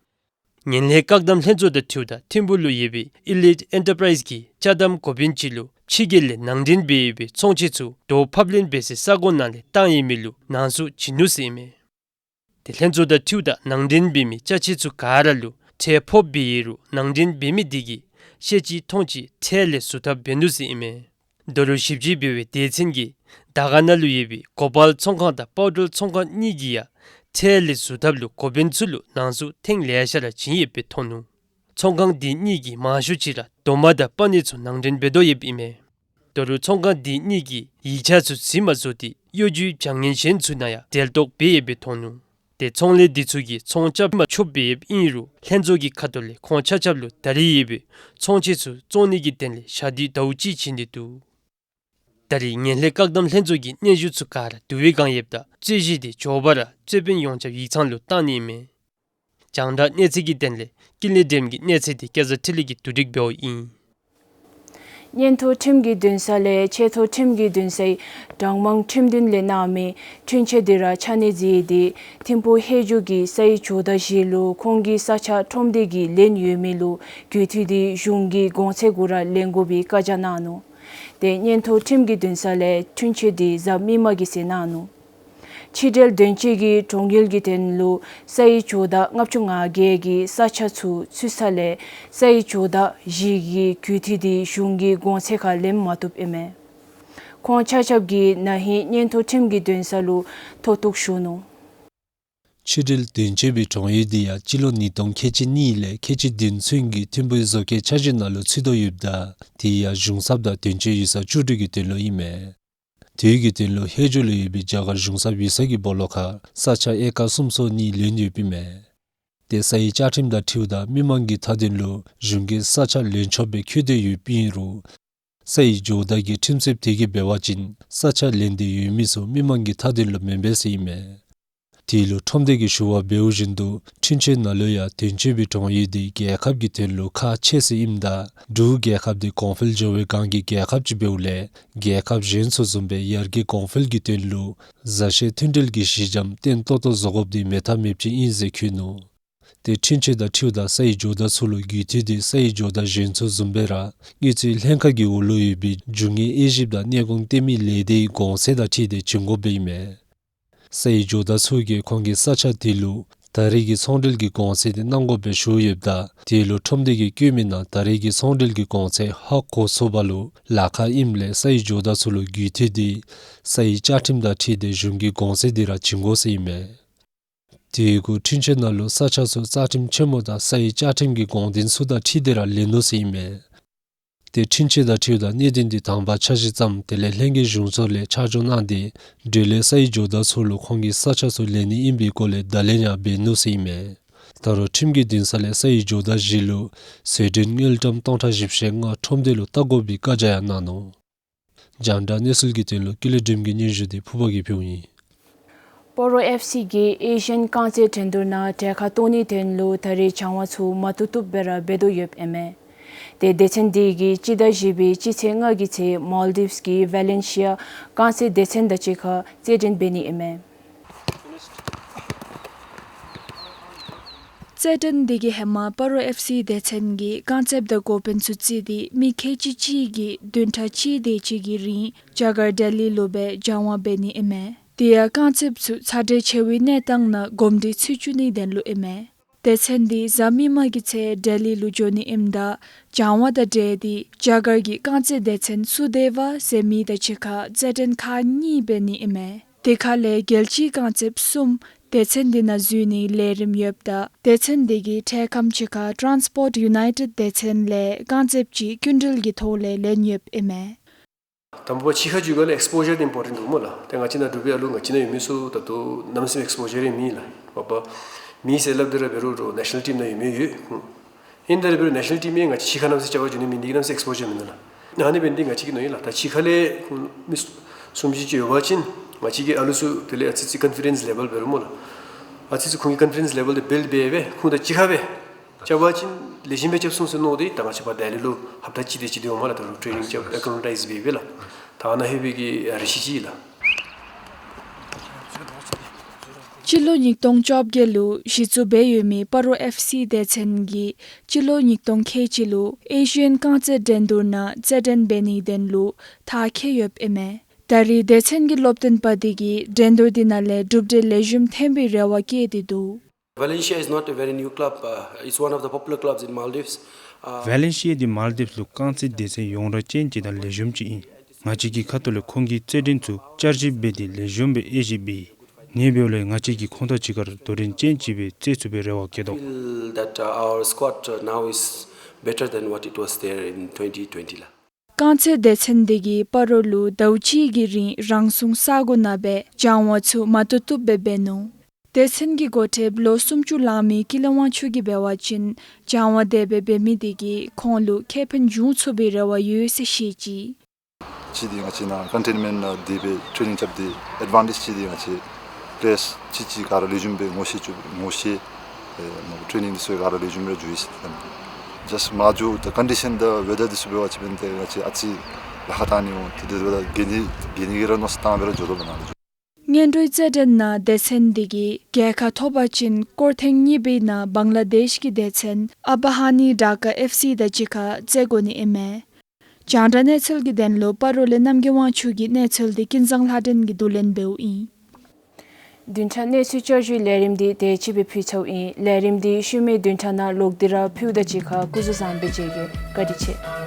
ངན་ལྷད་བཀག་སྡོམ་ལྷན་ཚོགས་དང་འཁྲིལཝ་ད་ཐིམ་ཕུག་ལུ་ཡོད་པའི་ཨི་ལིཊ་ཨེན་ཊར་པ་རའིཛ་གི་ཅ་དམ་འགོ་དཔོན་ཅིག་ལུ་ཕྱི་རྒྱལ་ལས་ནང་འདྲེན་འབད་ཡོད་པའི་ཚོང་ཆས་ཚུ་དོ་ཕབ་ལེན་འབད་སའི་ས་གོ་ནང་ལས་བཏང་ཡོད་མི་ལུ་ནང་འཛུལ་བྱིན་ནུག་ཟེར་ཨིན་མས། ཏེ་ལྷན་ཚོགས་དང་འཁྲིལཝ་ད་ནང་འདྲེན་འབད་མི་ཅ་ཆས་ཚུ་ག་ར་ལུ་ཁྲལ་ཕོགཔ་འབད་ཡོད་རུང་ནང་འདྲེན་འབད་མི་དེ་གིས་ཤེས་ཅི་མཐོང་ཅི་ཁྲལ་ལས་ཟུར་ཐབས་འབད་ནུག་ཟེར་ཨིན་མས། རྡོ་རུ་ཞིབ་དཔྱད་འབད་བའི་སྡེ་ཚན་གྱིས་དར་དཀར་ན་ལུ་ཡོད་པའི་གོ་པཱལ་ཚོང་ཁང་དང་པའུ་ཌར་ཚོང་ཁང་གཉིས་ཀྱིས་ཡང་ཁྲལ་ལས་ཟུར་ཐབས་ལུ་འགོ་དཔོན་ཚུ་ལུ་ནང་འཛུལ་ཐེངས་ལེ་ཤ་ར་བྱིན་ཡོདཔ་སྦེ་མཐོང་ནུག། ཚོང་ཁང་དེ་གཉིས་ཀྱིས་མང་ཤོས་ཅིག་ར་རྡོག་མ་དང་པ་ནི་ཚུ་ནང་འདྲེན་འབད་དོ་ཡོདཔ་ཨིན་མས། རྡོ་རུ་ཚོང་ཁང་དེ་གཉིས་ཀྱིས་ཡིག་ཆ་ཚུ་རྩིས་མ་བཟོ་སྟེ་གཡོ་སྒྱུའི་བྱ་ངན་གཞན་ཚུ་ནང་ཡང་འབྲེལ་གཏོགས་འབད་ཡོདཔ་སྦེ་མཐོང་ནུག། ཏེ་ཚོང་ལས་དེ་ཚུ་གིས་ཚོང་རྐྱབ་མ་ཆོགཔ་སྦེ་ཡོདཔ་ཨིན་རུང་ལྷན་ཚོགས་ཀྱི་ཁ་ཐུག་ལས་ཁོང་ཆ་ཁྱབ་ལུ་ད་རེས་ཡོད་པའི་ཚོང་ཆས་ཚུ་བཙོང་ནི་གི་དོན་ལས་ཞག་དུས་ཟླཝ་གཅིག་བྱིན་ཏེ་འདུག། ད་རེས་ངན་ལྷད་བཀག་སྡོམ་ལྷན་ཚོགས་ཀྱི་སྙན་ཞུ་ཚུ་ག་ར་བསྡུ་བའི་བསྒང་ཡོདཔ་ད་རྩོད་གཞི་དེ་མགྱོགས་པ་ར་རྩོད་དཔོན་ཡོངས་ཁྱབ་ཡིག་ཚང་ལུ་བཏང་ནི་ཨིན་མས། རྒྱང་བསྒྲགས་གནས་ཚུལ་གྱི་དོན་ལས་ཀུན་ལེགས་སྒྲོལམ་གྱི་གནས་ཚུལ་དེ་སྐལ་བཟང་འཕྲིན་ལས་ཀྱིས་བསྡུ་སྒྲིག་འབདཝ་ཨིན། མངོན་མཐོ་ཁྲིམས་ཀྱི་འདུན་ས་ལས་ཆེ་མཐོ་ཁྲིམས་ཀྱི་འདུན་སའི་གྲངས་མང་ཁྲིམས་འདུན་ལས་གནང་མི་འཁྲུན་ཆོད་དེ་ར་ཆ་གནས་མཛད་དེ་ཐིམ་ཕུག་ཧེ་ཇོ་གི་སའི་ཇོ་བདག་བཞི་ལུ་ཁོང་གི་ས་ཆ་ཁྲོམ་སྡེ་གིས་ལེན་ཡོད་མི་ལུ་རྒུད་འཐུས་དེ་གཞུང་གི་གོང་ཚད་གུ་ར་ལེན་དགོ་པའི་བཀའ་རྒྱ་གནང་ནུག། ཏེ་མངོན་མཐོ་ཁྲིམས་ཀྱི་འདུན་ས་ལས་འཁྲུན་ཆོད་དེ་གཟའ་མིག་དམར་གྱི་ཚེ་གནང་ནུག། ཕྱི་འབྲེལ་དོན་གཅོད་ཀྱིས་གྲོང་ཡུལ་གྱི་དོན་ལུ་སའི་ཇོ་བདག་ལྔ་བཅུ་ང་བརྒྱད་ཀྱི་ས་ཆ་ཚུ་ཚུད་ས་ལས་སའི་ཇོ་བདག་བཞི་གི་རྒུད་འཐུས་དེ་གཞུང་གི་གོང་ཚད་ཁར་ལེན་མ་བཏུབ་ཨིན་མས། ཁོང་ཆ་ཁྱབ་ཀྱིས་ན་ཧིང་མངོན་མཐོ་ཁྲིམས་ཀྱི་འདུན་ས་ལུ་མཐོ་གཏུགས་ཞུ་ནུག། ཕྱི་འབྲེལ་དོན་གཅོད་པའི་གྲོང་ཡུལ་དེ་ཡང་སྤྱི་ལོ་ཉིས་སྟོང་ཁལ་གཅིག་གཉིས་ལས་ཁལ་གཅིག་བདུན་ཚུན་གྱི་ཐིམ་ཕུག་བཟོ་བཀོད་འཆར་གཞི་ནང་ལུ་ཚུད་དོ་ཡོདཔ་ད་དེ་ཡང་གཞུང་ཚབ་དང་དོན་གཅོད་ཡུལ་ས་བཅུ་དྲུག་གི་དོན་ལུ་ཨིན་མས། དེ་གི་དོན་ལུ་ཧེ་ཇོ་ལུ་ཡོད་པའི་རྒྱ་གར་གཞུང་ཚབ་ཡུལ་ས་གི་སྦོ་ལོགས་ཁར་ས་ཆ་ཨེ་ཀར་སུམ་ཅུ་སོ་གཉིས་ལེན་ཡོདཔ་ཨིན་མས། ཏེ་སའི་བཅའ་ཁྲིམས་དང་འཁྲིལཝ་ད་མི་མང་གི་མཐའ་དོན་ལུ་གཞུང་གིས་ས་ཆ་ལེན་ཆོགཔ་སྦེ་བཀོད་དེ་ཡོདཔ་ཨིན་རུང་སའི་ཇོ་བདག་གི་ཁྲིམས་སྲོལ་དེ་གིས་འབད་བ་ཅིན་ས་ཆ་ལེན་ཏེ་ཡོད་མི་ཚུ་མི་མང་གི་མཐའ་དོན་ལུ་མེན་པས་ཟེར་ཨིན་མས། དེ་ལུ་ཁྲོམ་སྡེ་གིས་ཞུ་བ་འབདཝ་བཞིན་དུ་འཁྲུན་ཆོད་ནང་ལུ་ཡང་དོན་གཅོད་པའི་གྲོང་ཡུལ་དེ་རྒྱལ་ཁབ་ཀྱི་དོན་ལུ་ཁག་ཆེ་ས་ཨིནམ་ད་འབྲུག་རྒྱལ་ཁབ་དེ་གོང་འཕེལ་འགྱོ་བའི་སྒང་གི་རྒྱལ་ཁབ་ཅིག་འབདཝ་ལས་རྒྱལ་ཁབ་གཞན་ཚུ་བཟུམ་སྦེ་ཡར་རྒྱས་གོང་འཕེལ་གྱི་དོན་ལུ་མཛའ་བཤེས་མཐུན་འབྲེལ་གྱི་གཞི་འགྱམ་བརྟན་ཏོག་ཏོ་བཟོ་དགོཔ་དེ་མེད་ཐབས་མེདཔ་ཅིག་ཨིན་ཟེར་བཀོད་ནུག། ཏེ་འཁྲུན་ཆོད་དང་འཁྲིལཝ་ད་སའི་ཇོ་བདག་ཚུ་ལུ་རྒུད་འཐུས་དེ་སའི་ཇོ་བདག་གཞན་ཚུ་བཟུམ་སྦེ་ར་དངུལ་རྩིས་ལྷན་ཁག་གི་འོག་ལུ་ཡོད་པའི་རྒྱུ་དངོས་དབྱེ་ཞིབ་དང་གནས་གོང་བསྟན་མི་ལས་སྡེའི་གོང་ཚད་དང་འཁྲིལ་ཏེ་བྱིན་དགོཔ་སྦེ་ཨིན་མས། སའི་ཇོ་བདག་ཚུ་གིས་ཁོང་གི་ས་ཆ་དེ་ལུ་ད་རེས་ཀྱི་ཚོང་འབྲེལ་གྱི་གོང་ཚད་དེ་གནང་དགོཔ་སྦེ་ཞུ་ཡོདཔ་ད་དེ་ལུ་ཁྲོམ་སྡེ་གིས་བཀོད་མི་ནང་ད་རེས་ཀྱི་ཚོང་འབྲེལ་གྱི་གོང་ཚད་ཧ་གོ་ཚུགས་པ་ལུ་ལཱ་ཁག་ཨིནམ་ལས་སའི་ཇོ་བདག་ཚུ་ལུ་རྒུད་འཐུས་དེ་སའི་བཅའ་ཁྲིམས་དང་འཁྲིལ་ཏེ་གཞུང་གི་གོང་ཚད་དེ་ར་བྱིན་དགོ་ཟེར་ཨིན་མས། དེ་གུ་འཁྲུན་ཆོད་ནང་ལུ་ས་ཆ་ཚུ་རྩ་ཁྲིམས་ཆེན་མོ་དང་སའི་བཅའ་ཁྲིམས་ཀྱི་དགོངས་དོན་ཚུ་དང་འཁྲིལ་ཏེ་ར་ལེན་ནུག་ཟེར་ཨིན་མས། ཏེ་འཁྲུན་ཆོད་དང་འཁྲིལཝ་ད་གནད་དོན་དེ་དང་པ་འཆར་གཞི་བརྩམས་དེ་ལས་ལྷན་རྒྱས་གཞུང་ཚོགས་ལས་ཆ་འཇོག་གནང་སྟེ་འབྲེལ་ཡོད་སའི་ཇོ་བདག་ཚུ་ལུ་ཁོང་གི་ས་ཆ་ཚུ་ལེན་ནི་ཨིན་པའི་སྐོར་ལས་བརྡ་ལན་ཡང་འབད་ནུག་ཟེར་ཨིན་མས། ད་རུང་ཁྲིམས་ཀྱི་འདུན་ས་ལས་སའི་ཇོ་བདག་བཞི་ལུ་ཟད་འགྲོན་དངུལ་ཀྲམ་སྟོང་ཕྲག་བཞི་བཅུ་ཞེ་ལྔ་ཁྲོམ་སྡེ་ལུ་བལྟ་དགོ་པའི་བཀའ་རྒྱ་ཡང་གནང་ནུག། རྒྱང་བསྒྲགས་གནས་ཚུལ་གྱི་དོན་ལུ་ཀུན་ལེགས་སྒྲོལམ་གྱི་སྙན་ཞུ་དེ་ཕུརཔ་གིས་ཕུལཝ་ཨིན། སྤ་རོ་ཨེཕ་སི་གིས་ཨེ་ཤི་ཡན་རྐང་རྩེད་འགྲན་བསྡུར་ནང་གྲལ་ཁར་གཏོགས་ནིའི་དོན་ལུ་ད་རེས་སྦྱང་བ་ཚུ་མ་བཏུབ་བཏུབ་སྦེ་ར་འབད་དོ་ཡོདཔ་ཨིན་མས། ཏེ་སྡེ་ཚན་དེ་གིས་སྤྱི་ཟླ་བཞི་པའི་སྤྱི་ཚེས་ལྔ་གི་ཚེ་མཱལ་ཌིབས་ཀྱི་ཝེ་ལེན་ཤི་ཡ་རྐང་རྩེད་སྡེ་ཚན་དང་གཅིག་ཁར་རྩེད་འགྲན་འབད་ནི་ཨིན་མས། རྩེད་འགྲན་དེ་གི་ཧེ་མ་སྤ་རོ་ཨེཕ་སི་སྡེ་ཚན་གྱིས་རྐང་རྩེདཔ་དང་འགོ་དཔོན་ཚུ་བརྩིས་ཏེ་མི་ཁལ་གཅིག་གཅིག་གིས་བདུན་ཕྲག་གཅིག་དེ་ཅིག་གི་རིང་རྒྱ་གར་ལྡི་ལི་ལུ་སྦེ་སྦྱང་བ་འབད་ནི་ཨིན་མས། དེ་ཡང་རྐང་རྩེདཔ་ཚུ་ཚ་དྲོད་ཆེ་བའི་གནས་སྟངས་ནང་གོམས་འདྲིས་ཚུད་བཅུག་ནིའི་དོན་ལུ་ཨིན་མས། སྡེ་ཚན་དེ་གཟའ་མིག་དམར་གྱི་ཚེ་ལྡི་ལི་ལུ་འགྱོ་ནི་ཨིནམ་ད་སྦྱང་བ་དང་འབྲེལ་ཏེ་རྒྱ་གར་གྱི་རྐང་རྩེད་སྡེ་ཚན་སུ་དེ་བ་ཟེར་མི་དང་གཅིག་ཁར་རྩེད་འགྲན་ཁག་གཉིས་འབད་ནི་ཨིན་མས། དེ་ཁ་ལས་རྒྱལ་སྤྱིའི་རྐང་རྩེདཔ་གསུམ་སྡེ་ཚན་དེ་ནང་འཛུལ་ནིའི་ལས་རིམ་ཡོདཔ་ད་སྡེ་ཚན་དེ་གིས་འཕྲལ་ཁམས་ཅིག་ཁར་ཊཱན་སི་པོརཊ་ཡུ་ནའི་ཊེཌ་སྡེ་ཚན་ལས་རྐང་རྩེདཔ་ཅིག་སྐྱིན་འགྲུལ་གྱི་ཐོག་ལས་ལེན་ཡོདཔ་ཨིན་མས། དང་པ་ཕྱི་ཁར་འགྱོཝ་ལས་ཨེགསི་པོ་ཞར་དེ་ཨིམ་པོར་ཊེནཊ་འདུག་སྨོ་ལགས། ཏེ་ང་བཅས་ནང་འབྲུག་པའི་ཨ་ལུ་ང་བཅས་ནང་ཡོད་མི་ཚུ་ད་ལྟོ་གནམ་མེད་ས་མེད་ཨེགསི་པོ་ཞར་རེ་མེད་ལགས། མ་པ་མེད་ཟེར་སླབ་སྟེ་ར་འབད་རུང་རོགས་ནེ་ཤ་ནལ་ཊིམ་ནང་ཡོད་མི་ཡོད། ཨིན་ད་ར་འབད་རུང་ནེ་ཤ་ནལ་ཊིམ་ཡང་ང་བཅས་ཕྱི་ཁར་གནམ་མེད་ས་མེད་རྐྱབ་པར་འགྱོ་ནི་མེད་ནི་དེ་གིས་གནམ་མེད་ས་མེད་ཨེགསི་པོ་ཞར་མིན་ནུག་ལགས། ཨ་ནི་འབད་ནི་འདི་ང་བཅས་ཀྱིས་མནོ་ཡི་ལགས། ད་ཕྱི་ཁ་ལས་ཁོང་མི་གསུམ་བཞི་ཅིག་ཡོད་པ་ཅིན་ང་བཅས་ཀྱིས་ཨ་ལུ་ཚུ་དེ་ལས་ཨ་ཙི་ཙི་ཀོན་ཕི་རེནསི་ལེ་བཱལ་འབད་རུང་སྨོ་ལགས། ཨ་ཙི་ཙི་ཁོང་གི་ཀོན་ཕི་རེནསི་ལེ་བཱལ་འདི་བེལ་འབད་སྦེ་ཁོང་དང་གཅིག་ཁར་སྦེ་རྐྱབ་པ་ཅིན་ལེགས་ཤོམ་སྦེ་རྐྱབ་ཚུགས་ཟེར་མནོ་སྟེ་ད་ང་བཅས་ཕར་ལྡི་ལི་ལུ་ཧབ་ཏ་གཅིག་དེ་ཅིག་སྡོད་འོང་མས་ལགས། ད་རུང་ཊེ་ནིང་རྐྱབ་ཨེ་ཀི་ལོ་མ་ཊའིཛ་འབད་སྦེ་ལགས། ད་ཨ་ནཱ་ལྷོད་པའི་གི་རེ་ཆེ་ཅིག་ལགས། སྤྱི་ལོ་ཉིས་སྟོང་བཅོ་བརྒྱད་ལུ་གཞི་བཙུགས་འབད་ཡོད་མི་སྤ་རོ་ཨེཕ་སི་སྡེ་ཚན་གྱིས་སྤྱི་ལོ་ཉིས་སྟོང་ཁལ་གཅིག་ལུ་ཨེ་ཤི་ཡན་རྐང་རྩེད་འགྲན་བསྡུར་ནང་རྩེད་འགྲན་འབད་ནིའི་དོན་ལུ་མཐར་འཁྱོལ་ཡོདཔ་ཨིན་མས། ད་རེས་སྡེ་ཚན་གྱི་སློབ་སྟོན་པ་འདི་གིས་འགྲན་བསྡུར་འདི་ནང་ལས་གྲུབ་འབྲས་ལེགས་ཤོམ་ཐོན་པའི་རེ་བ་བསྐྱེད་དེ་འདུག། Valencia is not a very new club. Uh, it's one of the popular clubs in Maldives. Uh, ཝེ་ལེན་ཤི་ཡ་འདི་མཱལ་ཌིབས་ལུ་རྐང་རྩེད་སྡེ་ཚན་ཡོངས་གྲགས་ཅན་ཅིག་དང་ལེགས་ཤོམ་ཅིག་ཨིན། ང་བཅས་ཀྱི་ཁ་ཐུག་ལས་ཁོང་གི་རྩེད་འགྲན་ཚུ་བསྐྱར་ཞིབ་འབད་དེ་ལེགས་ཤོམ་སྦེ་དབྱེ་ཞིབ་འབད་ཡི། ངེའི་འབདཝ་ལས་ང་བཅས་ཀྱིས་ཁོང་དང་གཅིག་ཁར་དོ་འགྲན་ཅན་ཅིག་སྦེ་རྩེད་ཚུགས་པའི་རེ་བ་བསྐྱེད་དོ། Feel that, uh, our squad, uh, now is better than what it was there in twenty twenty ལགས། རྐང་རྩེད་སྡེ་ཚན་འདི་གིས་སྤ་རོ་ལུ་ཟླཝ་གཅིག་གི་རིང་རང་སྲུང་ས་སྒོ་ནང་སྦེ་སྦྱང་བ་ཚུ་མ་བཏུབ་བཏུབ་སྦེ་འབད་ནུག། སྡེ་ཚན་གྱི་འགོ་ཁྲིདཔ་ལོ་སུམ་ཅུ་ལང་མི་ཀུན་ལེགས་དབང་ཕྱུག་གིས་འབད་བ་ཅིན་སྦྱང་བ་དེ་སྦེ་འབད་མི་འདི་གིས་ཁོང་ལུ་ཁེ་ཕན་འབྱུང་ཚུགས་པའི་རེ་བ་ཡོད་ཟེར་བཤད་ཅི། གཅིག་འདི་ང་བཅས་ནཱ་ཀན་ཊོན་མེནཊ་ནང་སྡོད་སྦེ་ཊེ་ནིང་རྐྱབ་སྟེ་ཨེཌ་ཝན་ཊེཇ་གཅིག་འདི་ང་བཅས་པེ་ལེ་ཡརསི་གཅིག་གཅིག་ག་ར་ལེགས་ཤོམ་སྦེ་ངོ་ཤེས་བཅུག་ངོ་ཤེས་ཨེ་ཊེ་ནིང་འདི་ཚུ་ག་ར་ལེགས་ཤོམ་སྦེ་ར་འགྱོ་ཡི་ཟེར། ཇཱསཊ་མ་འགྱོ་ད་ཀོན་ཌི་ཤཱན་དང་ཝེ་དར་འདི་ཚུ་འབད་བ་ཅིན་ཏེ་ང་བཅས་ཨ་ཙི་ལཱ་ཁག་བཏང་ནི་འོང་། དེ་འབདཝ་ད་ག་ནི་ག་ནི་གི་ར་མནོ་བསམ་བཏང་སྦེ་ར་འགྱོ་དོ་མེན་ན་ལགས། སྔོན་འགྲོའི་རྩེད་འགྲན་ནང་སྡེ་ཚན་འདི་གིས་རྒྱལ་ཁ་ཐོབ་པ་ཅིན་སྐོར་ཐེངས་གཉིས་པའི་ནང་བང་ལ་དེཤ་གི་སྡེ་ཚན་ཨ་བ་ཧ་ནི་ཌ་ཀ་ཨེཕ་སི་དང་གཅིག་ཁར་རྩེད་དགོ་ནི་ཨིན་མས། རྒྱང་བསྒྲགས་གནས་ཚུལ་གྱི་དོན་ལུ་སྤ་རོ་ལས་རྣམ་རྒྱལ་དབང་ཕྱུག་གི་གནས་ཚུལ་འདི་ཀུན་བཟང་ལྷ་སྒྲོན་གྱིས་བསྡུ་ལེན་འབདཝ་ཨིན། བདུན་ཕྲག་གནས་ཚུལ་བསྐྱར་ཞུའི་ལས་རིམ་འདི་དེ་ཅིག་སྦེ་ཕུལ་ཚརཝ་ཨིན། ལས་རིམ་འདི་ཤུལ་མའི་བདུན་ཕྲག་ནང་ལོག་སྟེ་ར་ཕུལཝ་ད་གཅིག་ཁར་སྐུ་གཟུགས་བཟང་པོ་མཇལ་གེ། བཀའ་དྲིན་ཆེ།